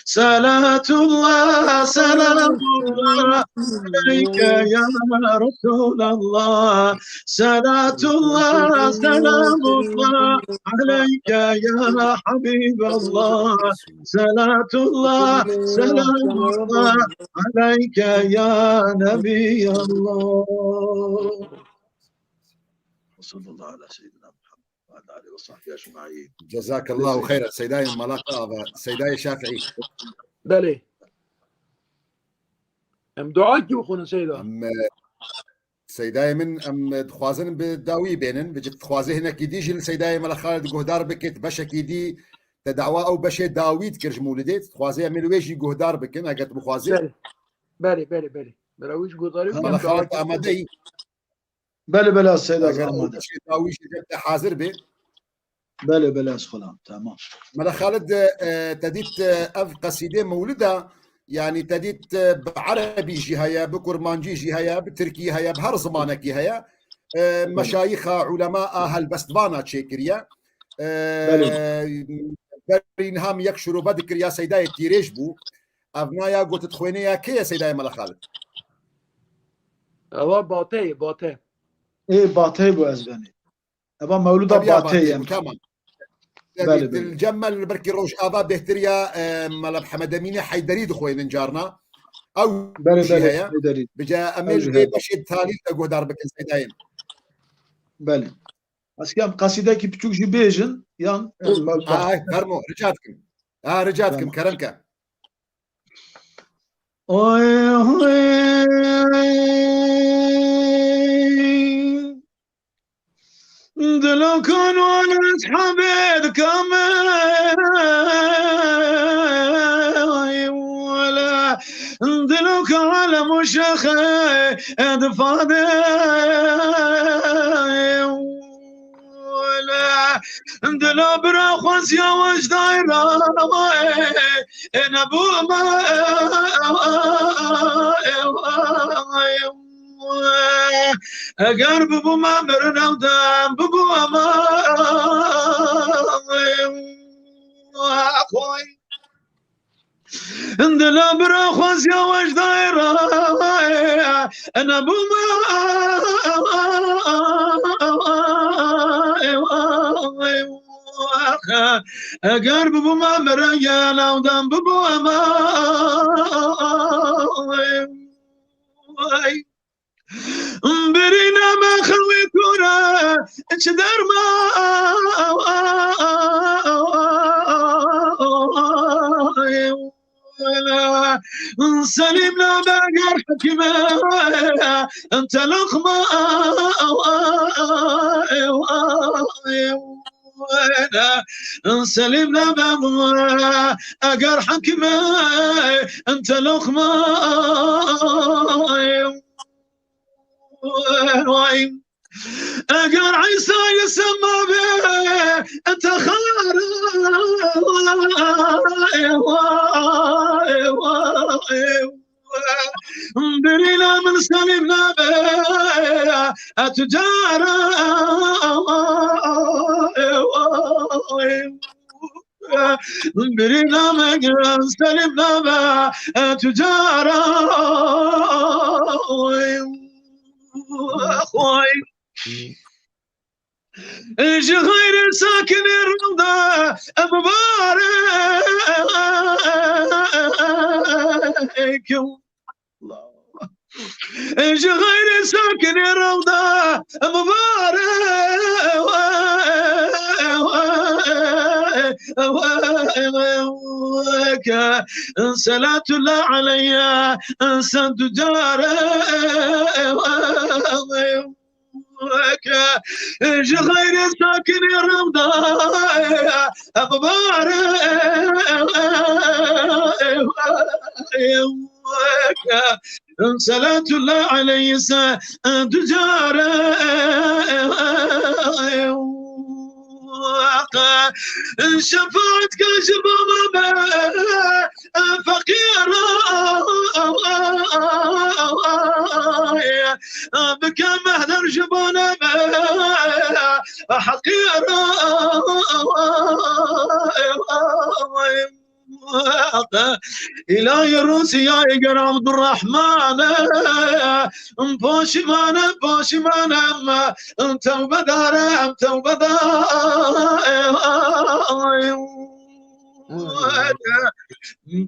Selatullah, selamullah aleyke ya Resulallah. Selatullah, selamullah aleyke ya Habiballah. Selatullah, selamullah aleyke ya Nebiyallah. Ve sallallahu ala seyyidina Muhammed ve ala alihi ve sahbihi ecmaîn. Cezakallahu xeyran. Seydayê Malaka ve Seydayê Şafii. Belê. Em duakî bixwînin Seyda. Em, e, Seydayê min, em, e, dixwazin bi dawî bênin. Bi dixwazê hinekî dî jî li Seydayê Mela Xalid guhdar bikit. Beşekî dî te dawa ew beşê dawî dikir ji Mûlidê. Dixwazê em ê li wê jî guhdar bikin, eger tu bixwazî. Belê. Belê, belê, belê. Bera wî jî guhdarî bikin. Mela Xalid, amadeyî? Belê, belê, Seyda, ez amade. Eger ew beşê dawî jî te hazir bê. Belê, belê, ez xulam, tamam. Mela Xalid, e, te dît, e, ev qesîdê mewlida, yanî te dît, e, bi erebî jî heye, bi kurmancî jî heye, bi tirkî heye, bi her zimanekî heye. E, Belê. Meşayîxa, ulema a helbestvana çêkiriye. E, Belê. Berî niha min yek şirobe dikir ya Seydayê Tîrêj bû. Ev naya got dixwêne ya kê ye Seydayê Mela Xalid? Ewa Bate ye, Bate. Ê, Bate bû ez benê. Eva mewlûda Tabii ya, Batê Batê ye. Bû, tamam. Belê, Tabii, belê. Cem me li belkî Rojava bêhtir ya, e, Mela Mihemed Emînê Heyderî dixwênin carna. Ew Belê, jî belê, heye. Heyderî. Bice em ê Ew jî li vê heye. Beşê talîl de guhdar bikin Seydayê. Belê. Ez kem qesîdekî piçûk jî bêjin, yan? Ay, fermo, rica dikim. Ha, rica dikim, kerem ke. Dilokan û eshabê dikamê wele, dilok alem û şexê difadê wele, dilo bira xweziya wejdayra nebû me. Eger bibû me mirin ew dem bibû me xwe. Dila bira xweziya wejdayê re nebû me. Eger bibû me mirin ew dem bibû me. Birîne me xewê kore çi derma. Selîm nabe ger hekîme te loqma. Selîm nabe eger hekîme te loqma. Eger Îsayê sema be te xara. Birîna min Selîm nabe tu cara. Birîna min Selîm nabe tu cara. Xway. Ji xeyrê sakinê rewda mubarek. Ji xeyrê sakinê rewda mubarek. Selatullah aleyye sed care. Ji xeyrê sakinê rewda mubarek. Selatullah aleyhi se du care. Şefaat ke ji bo me be feqîr. Bike mehder ji bo me be heqîr. Îlahî Rûsiyayê ger Abdurrahman e, poşiman e, poşiman e, em tewbedar e, em tewbedar e.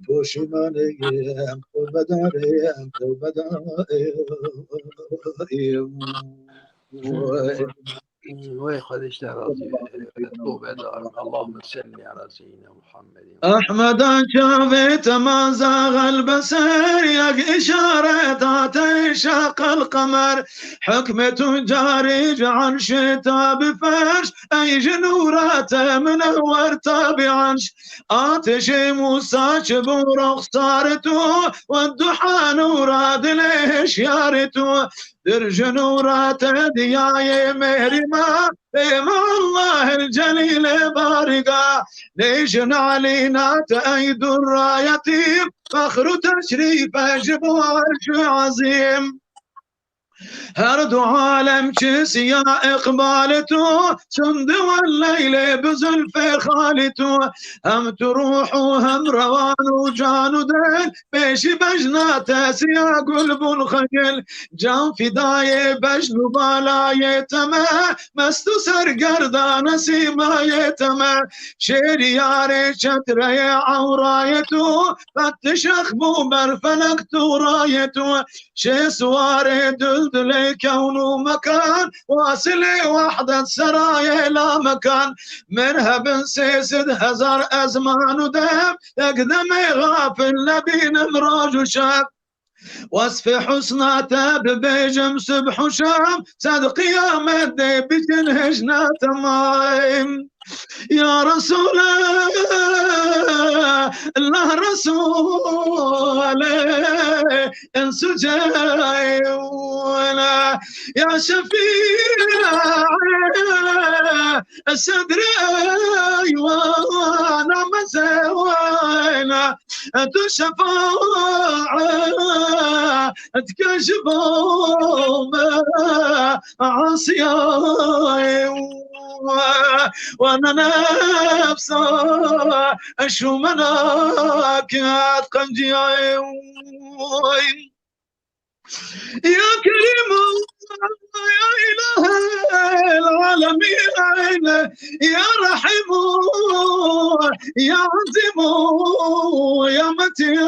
Poşiman e, em tewbedar e, em tewbedar e. Wê Xwedê ji te razî be. Tobedar. Allahümme selli ala seyyidina Muhammedin. Ehmeda çavê te ma zaxel beser, yek îşaret hate şaqel qemer. Hukmê tu carî ji erşê ta bi ferş, ey ji nûra te minewer ta bi erş. Ateşê Mûsa çi bû ruxsar tu, we duha nûra dilê hişyar tu. Dir ji nûra te diyayê mêhrî ma, pê me Allahil Celîlê barîga. Nêjin Elîna te ey durra yetîm, fexr û teşrîf e ji bo erş û ezîm. Her du alem çi siya îqbalê tu, çindi we leylê bi zulfê xalî tu. Hem tu ruh û hem rewan û can û dil, pêşî bejna te siya gul bûn xegil. Can fidayê bejn û balayê te me, mest û sergerdan e sîmayê te me. Şêriyarê çetreyê ewrayê tu, qet tişex bû ber felek tu rayê tu. Şê siwarê dil dilê kewn û mekan, wasilê wehdet serayê lamekan. Min hebin sê sed hezar ezman û dem, yek demê xafil nebînim roj û şev. Wesfê husna te bibêjim sibh û şam, sed qiyamet dê bikin hejna temam. Ya Resulallah, Resulê, Suceyna, ya Şefî, Sedrê eywana mezewena, tu şefaet ke ji bo me asiyayê we ne nefsa şûmena ket qenciyayê. Ya Kerîm, ya Îlahel Alemîn, ya Rehîm, ya Ezîm, ya Metîn,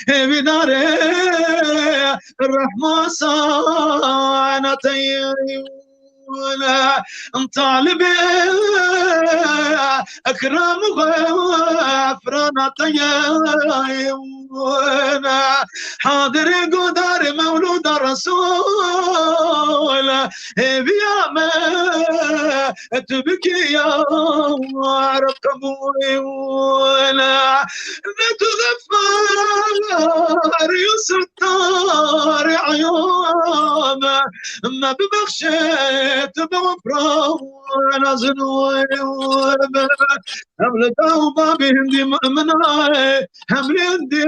hêvîdarê rehma sanateyê. Talibê ekram û xefrana te ye. Hadir godar mewlûda Resûl, hêviya me tu bikî ya Reb qebûl. Ne tu Xeffar, ya Settar, eyûb, me bibexşe tu bi wefra nazin û eyûb. Hem li daw babê hindî mu'mina, hem li hindî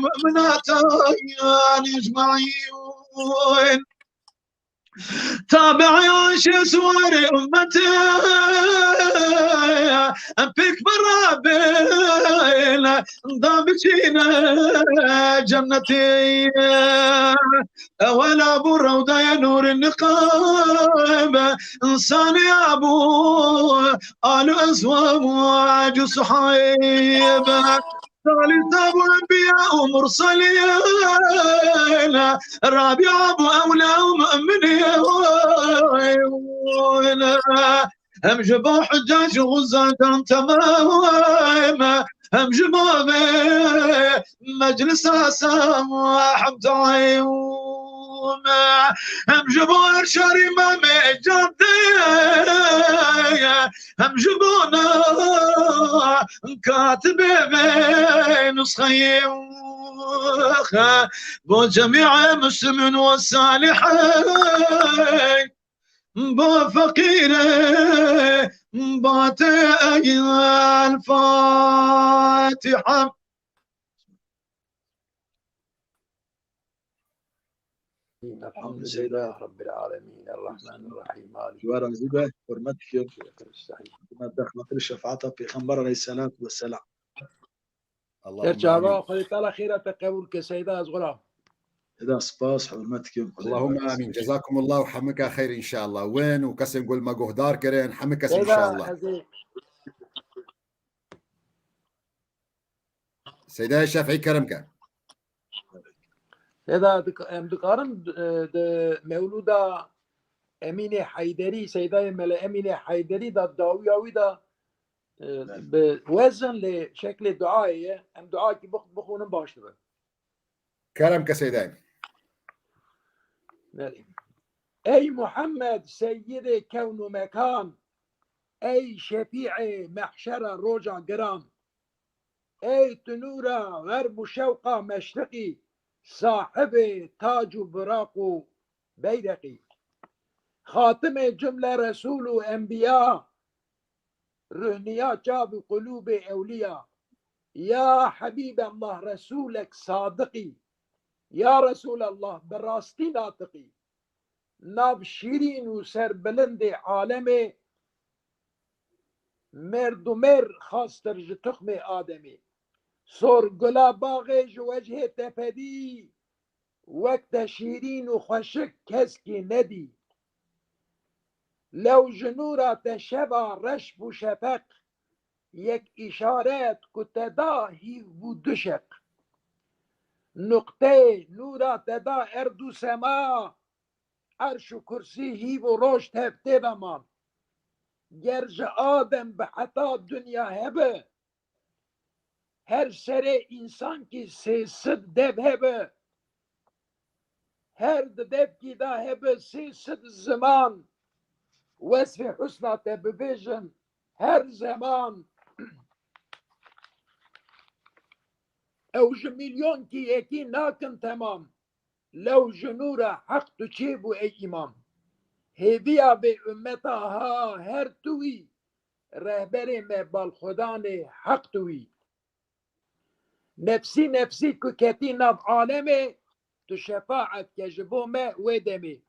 mu'mina tayan ecmaîn. Tabi'ê şêswarê ummetê, em pêk berabên, da biçîne cennetê. Ewela bû rewdaya nûrê niqabe, insaniya bû alu ezwaj û suhaybe. Salîsa bû enbiya û murselîn, Rabîa bû ewla û mu'minîn. Hem ji bo hiccac û xuzatan temam, hem ji bo vê meclisa sahib dayûm, hem ji bo erşarî memê cadeyê, hem ji bo na katibê vê nusxeyê, bo cemî'ê muslimîn û salihîn. Bo feqîrê, bo te ey El-Fatiha. Elhamdülillah Rabbil Alemin, Errahmanirrahim, Maliki. Ji we razî be, hurmet dikim. Hurmet be, xatir şefaata Pêxember aleyhisselatu vesselam. Ger çava, Xwedê Teala xêra te qebûl ke Seyda ez xwe ra. Eda spas, hurmet dikim. Xwedê Allahümme razî amin. Cezakumullahu hemika xeyr inşallah. Win û kesên ku li me guhdar kirin, hemik kes Seyda, inşallah. Ez ê Seyda Şefî kerem ke. Seyda, dik-, em dikarin, e, di mewlûda Emînê Heyderî, Seydayê Mele Emînê Heyderî da dawiya wî da, e, Belê. Bi wezin lê şeklê duayê ye. Em duakî bix-, bixwînin baş dibe. Kerem ke Seydayê. Belê. Ey Muhammed Seyyidê kewn û mekan, ey Şefî'ê mehşera roja giran, ey tu nûra xerb û şewqa meşriqî, sahibê tac û biraq û beyreqî. Xatimê cumle resûl û enbiya, ruhniya çav û qulûbê ewliya. Ya Hebîb Allah Resûlek sadiqî, ya Resûl Allah bi rastî natiqî. Nav şîrîn û serbilindê alemê, mêrd û mêr xastir ji tuxmê Ademê. Sor gula baxê ji wecihê te pedî, wek te şîrîn û xweşik keskî nedî. Lew ji nûra te şeva reş bû şefeq, yek îşaret ku te da hîv bû du şeq. nuqteyê nûra te da erd û sema, erş û kursî hîv û roj tev tê de man. Ger ji Adem bi heta dinya hebe, her serê însankî sê sed dev hebe, her di devkî de hebe sê sed ziman, wesfê husna te bibêjin her zeman. Ew ji milyonkî yekî nakin temam. Lew ji nûra heq tu çêbû ey îmam. Hêviya vê ummeta ha her tu wî, rehberê me balxwedanê heq tu wî. Nefsî nefsî ku ketî nav alemê, tu şefaet ke ji bo me wê demê.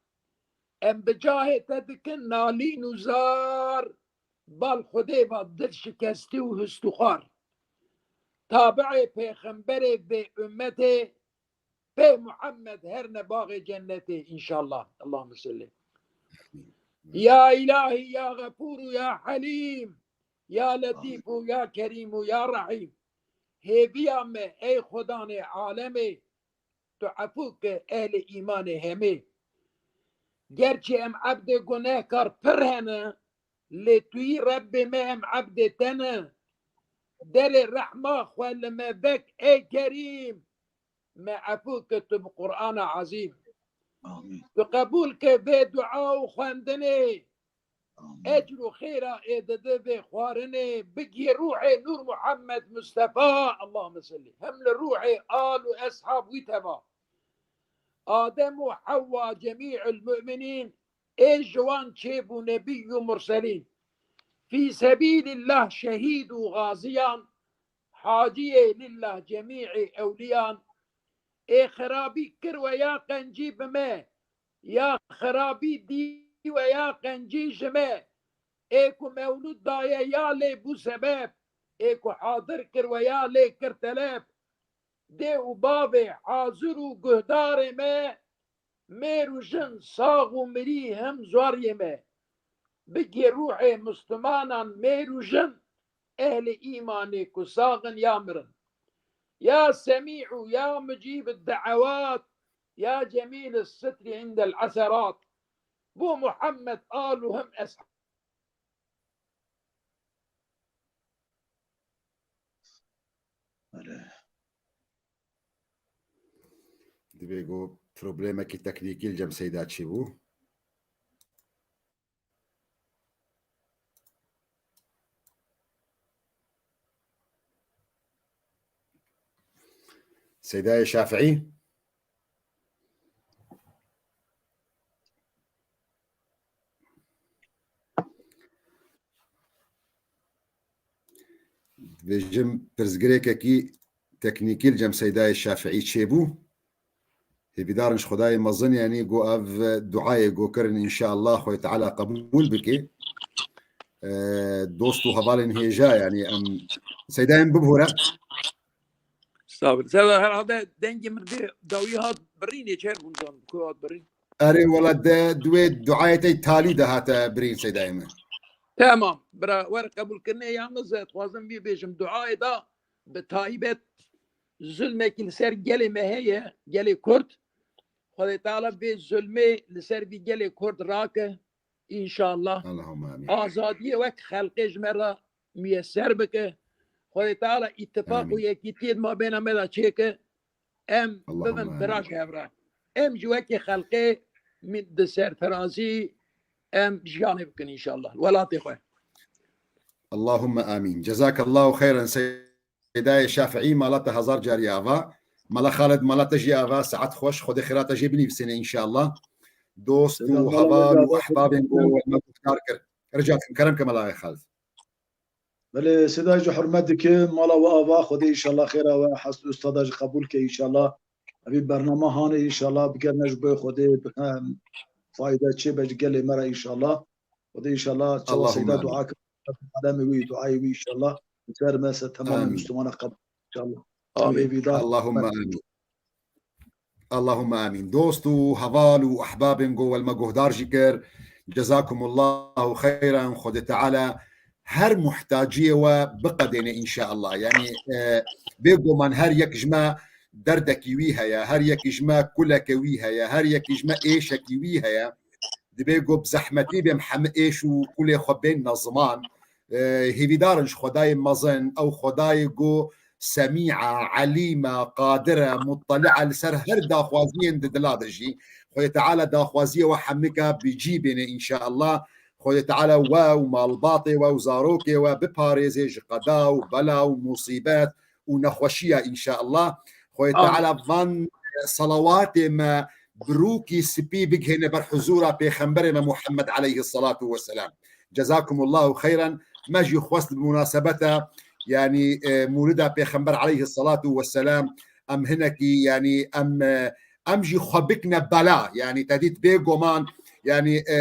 Em bi cahê te dikin nalîn û zar, bal Xwedê va dil şikestî û hist û xwar. Tabi'ê pêxemberê vê ummetê, pê Muhammed her ne baxê cennetê, înşallah. Allahümme salli. Ya İlahi, ya Gafuru, ya Halim, ya Latifu, ya Kerimu, ya Rahim. Hêviya me, ey Xudanê alemê, tu efû ke ehlê îmanê hemê. Gerçi em ebdê gunehkar pir hene, lê tu yî Rebbê me, em ebdê te ne. Derê rehma xwe li me vek, ey Kerîm. Me efû ke tu bi Qur'ana ezîm. Amîn. Tu qebûl ke vê dua û xwendinê. Amîn. Ecr û xêra ê dide vê xwarinê, bigiyê ruhê Nur Muhammed Mustafa. Allahümme salli. Hem li ruhê al û eshab wî teva. Adem û Hewwa, cemî'il mu'minîn, ê ji wan çêbû nebî û murselîn. Fî sebîlillah şehîd û gaziyan, haciyê lillah cemî'ê ewliyan, ê xirabî kir we ya qencî bi me, ya xirabî dî we ya qencî ji me, ê ku mewlûd daye ya lê bû sebeb, ê ku hadir kir we ya lê kir teleb. Dê û bavê hazir û guhdarê me, mêr û jin, sax û mirî him zuariyê me. Bigê ruhê Muslimanan mêr û jin, ehlê îmanê ku sax in ya mirin. Ya Semî'û, ya Mucîb ed-de'ewat, ya Cemîl es-sitrî indel eserat. Bo Muhammed al û him eshab. Belê. Divê ku problemekî teknîkî li cem Seyda çêbû. Seydayê Şafîî. Dibêjim pirsgirêkekî teknîkî li cem Seydayê Şafîî çêbû. Hêvîdar in ji Xwedayê mezin, yanî go ev duayê go kirin, înşeallah Xwedê Teala qebûl bike. Ee, dost û hevalên hêja, yanî em Seydayê min bibihore. Sağ ol. Serdar, herhalde dengê min dê dawî hat birîn, ê çer bûn zan, ku hat birîn. Erê, wela de, di wê duayê te talî de hate birîn Seydayê min. Tamam. Bira, wer qebûlkirinê yalnız, e, dixwazim vî bêjim, duayê da bi taybet zulmekî li ser gelê me heye, gelê Kurd. Xwedê Teala vê zulmê li ser vî gelê Kurd rake. Înşallah. Allahümme amîn. Azadiyê wek xelqê ji me re miyeser bike. Xwedê Teala îtifaq û Amîn. Yekîtiyê di mabêna me de çêke. Em Allahümme bibin amîn. Bira ji hev re. Em jî wekî xelqê mi-, di serfirazî em jiyanê bikin înşallah. Welatê xwe. Allahümme amîn. Cezakallahu xeyran. Seydayê Şafîî, mala te hezar carî ava. Mala Xalid, mala te jî ava, saet xweş, Xwedê xêra te jê binivîsêne înşallah. Dost û heval û ehbabên ku we me guhdar kir. Rica dikim, kerem ke mala Xalid. Belê, Seyda jî hurmet dikim, mala we ava, Xwedê înşallah xêra we, hest û ustada jî qebûl ke înşallah. Evî bernama hanê înşallah, bigerine ji bo Xwedê, bi hem fayda çê be ji gelê me re înşallah. Xwedê înşallah çawa Allahümme Seyda amîn. Dua kir, alemê wî, duayê wî înşallah. Ser me, ser temamê Amîn. Müslümana qebûl înşallah. Amîn. Hêvîdar. Allahümme amîn. Allahümme amîn. Dost û heval û ehbabên ku we li me guhdar jî kir. Cezakumullahu xeyran. Xwedê Teala her muhtaciyê we biqedêne înşallah. Yanî, e, bêguman her yek ji me derdekî wî heye, her yekî ji me kuleke wî heye, her yekî ji me êşekî wî heye. Dibê ku bi zehmetî bêm hemî êş û kulê xwe bên ne ziman. E, hêvîdar in ji Xwedayê mezin, ew Xwedayê ku Semî e, Elîm e, Qadir e, Muttali e, li ser her daxwaziyên di dila de jî. Xwedê Teala daxwaziya we hemî ka bi cî bêne înşeallah. Xwedê Teala we û malbatê we û zarokê we biparêze ji qeda û bela û musîbet û nexweşiya înşeallah. Xwedê Amin. Teala van selawatê me bi rûkî spî bigihêne ber huzura Pêxemberê me Muhammed aleyhisselatu vesselam. Cezakumullahu xeyran. Me jî xwest bi munasebeta, yanî, e, mûlida Pêxember aleyhisselatu vesselam, em hinekî, yanî, em, e, em jî xwe bikne bela. Yanî, te dît bêguman, yanî, e,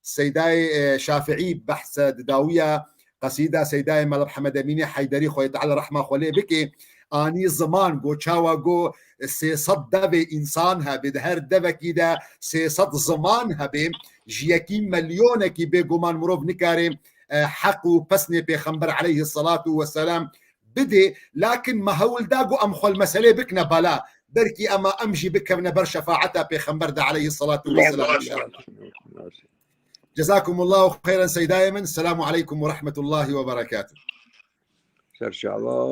Seydayê, e, Şafiî behse di dawiya qesîda Seydayê Mela Mihemed Emînê Heyderî, Xwedê Teala rehma xwe lê bike, anî ziman, go çawa go sê sed devê însan hebe, di her devekî de sê sed ziman hebe, ji yekî milyonekî bêguman mirov nikare, e, heq û pesnê Pêxember aleyhisselatu vesselam bidê, lakin me hewl da ku em xwe li meselê bikine bela, belkî ema em jî bikevine ber şefaeta Pêxember de aleyhisselatu vesselam înşallah. Cezakumullahu xeyran seydayê min. Selamu aleykum ve rahmetullahi ve berekatuh. Serçava.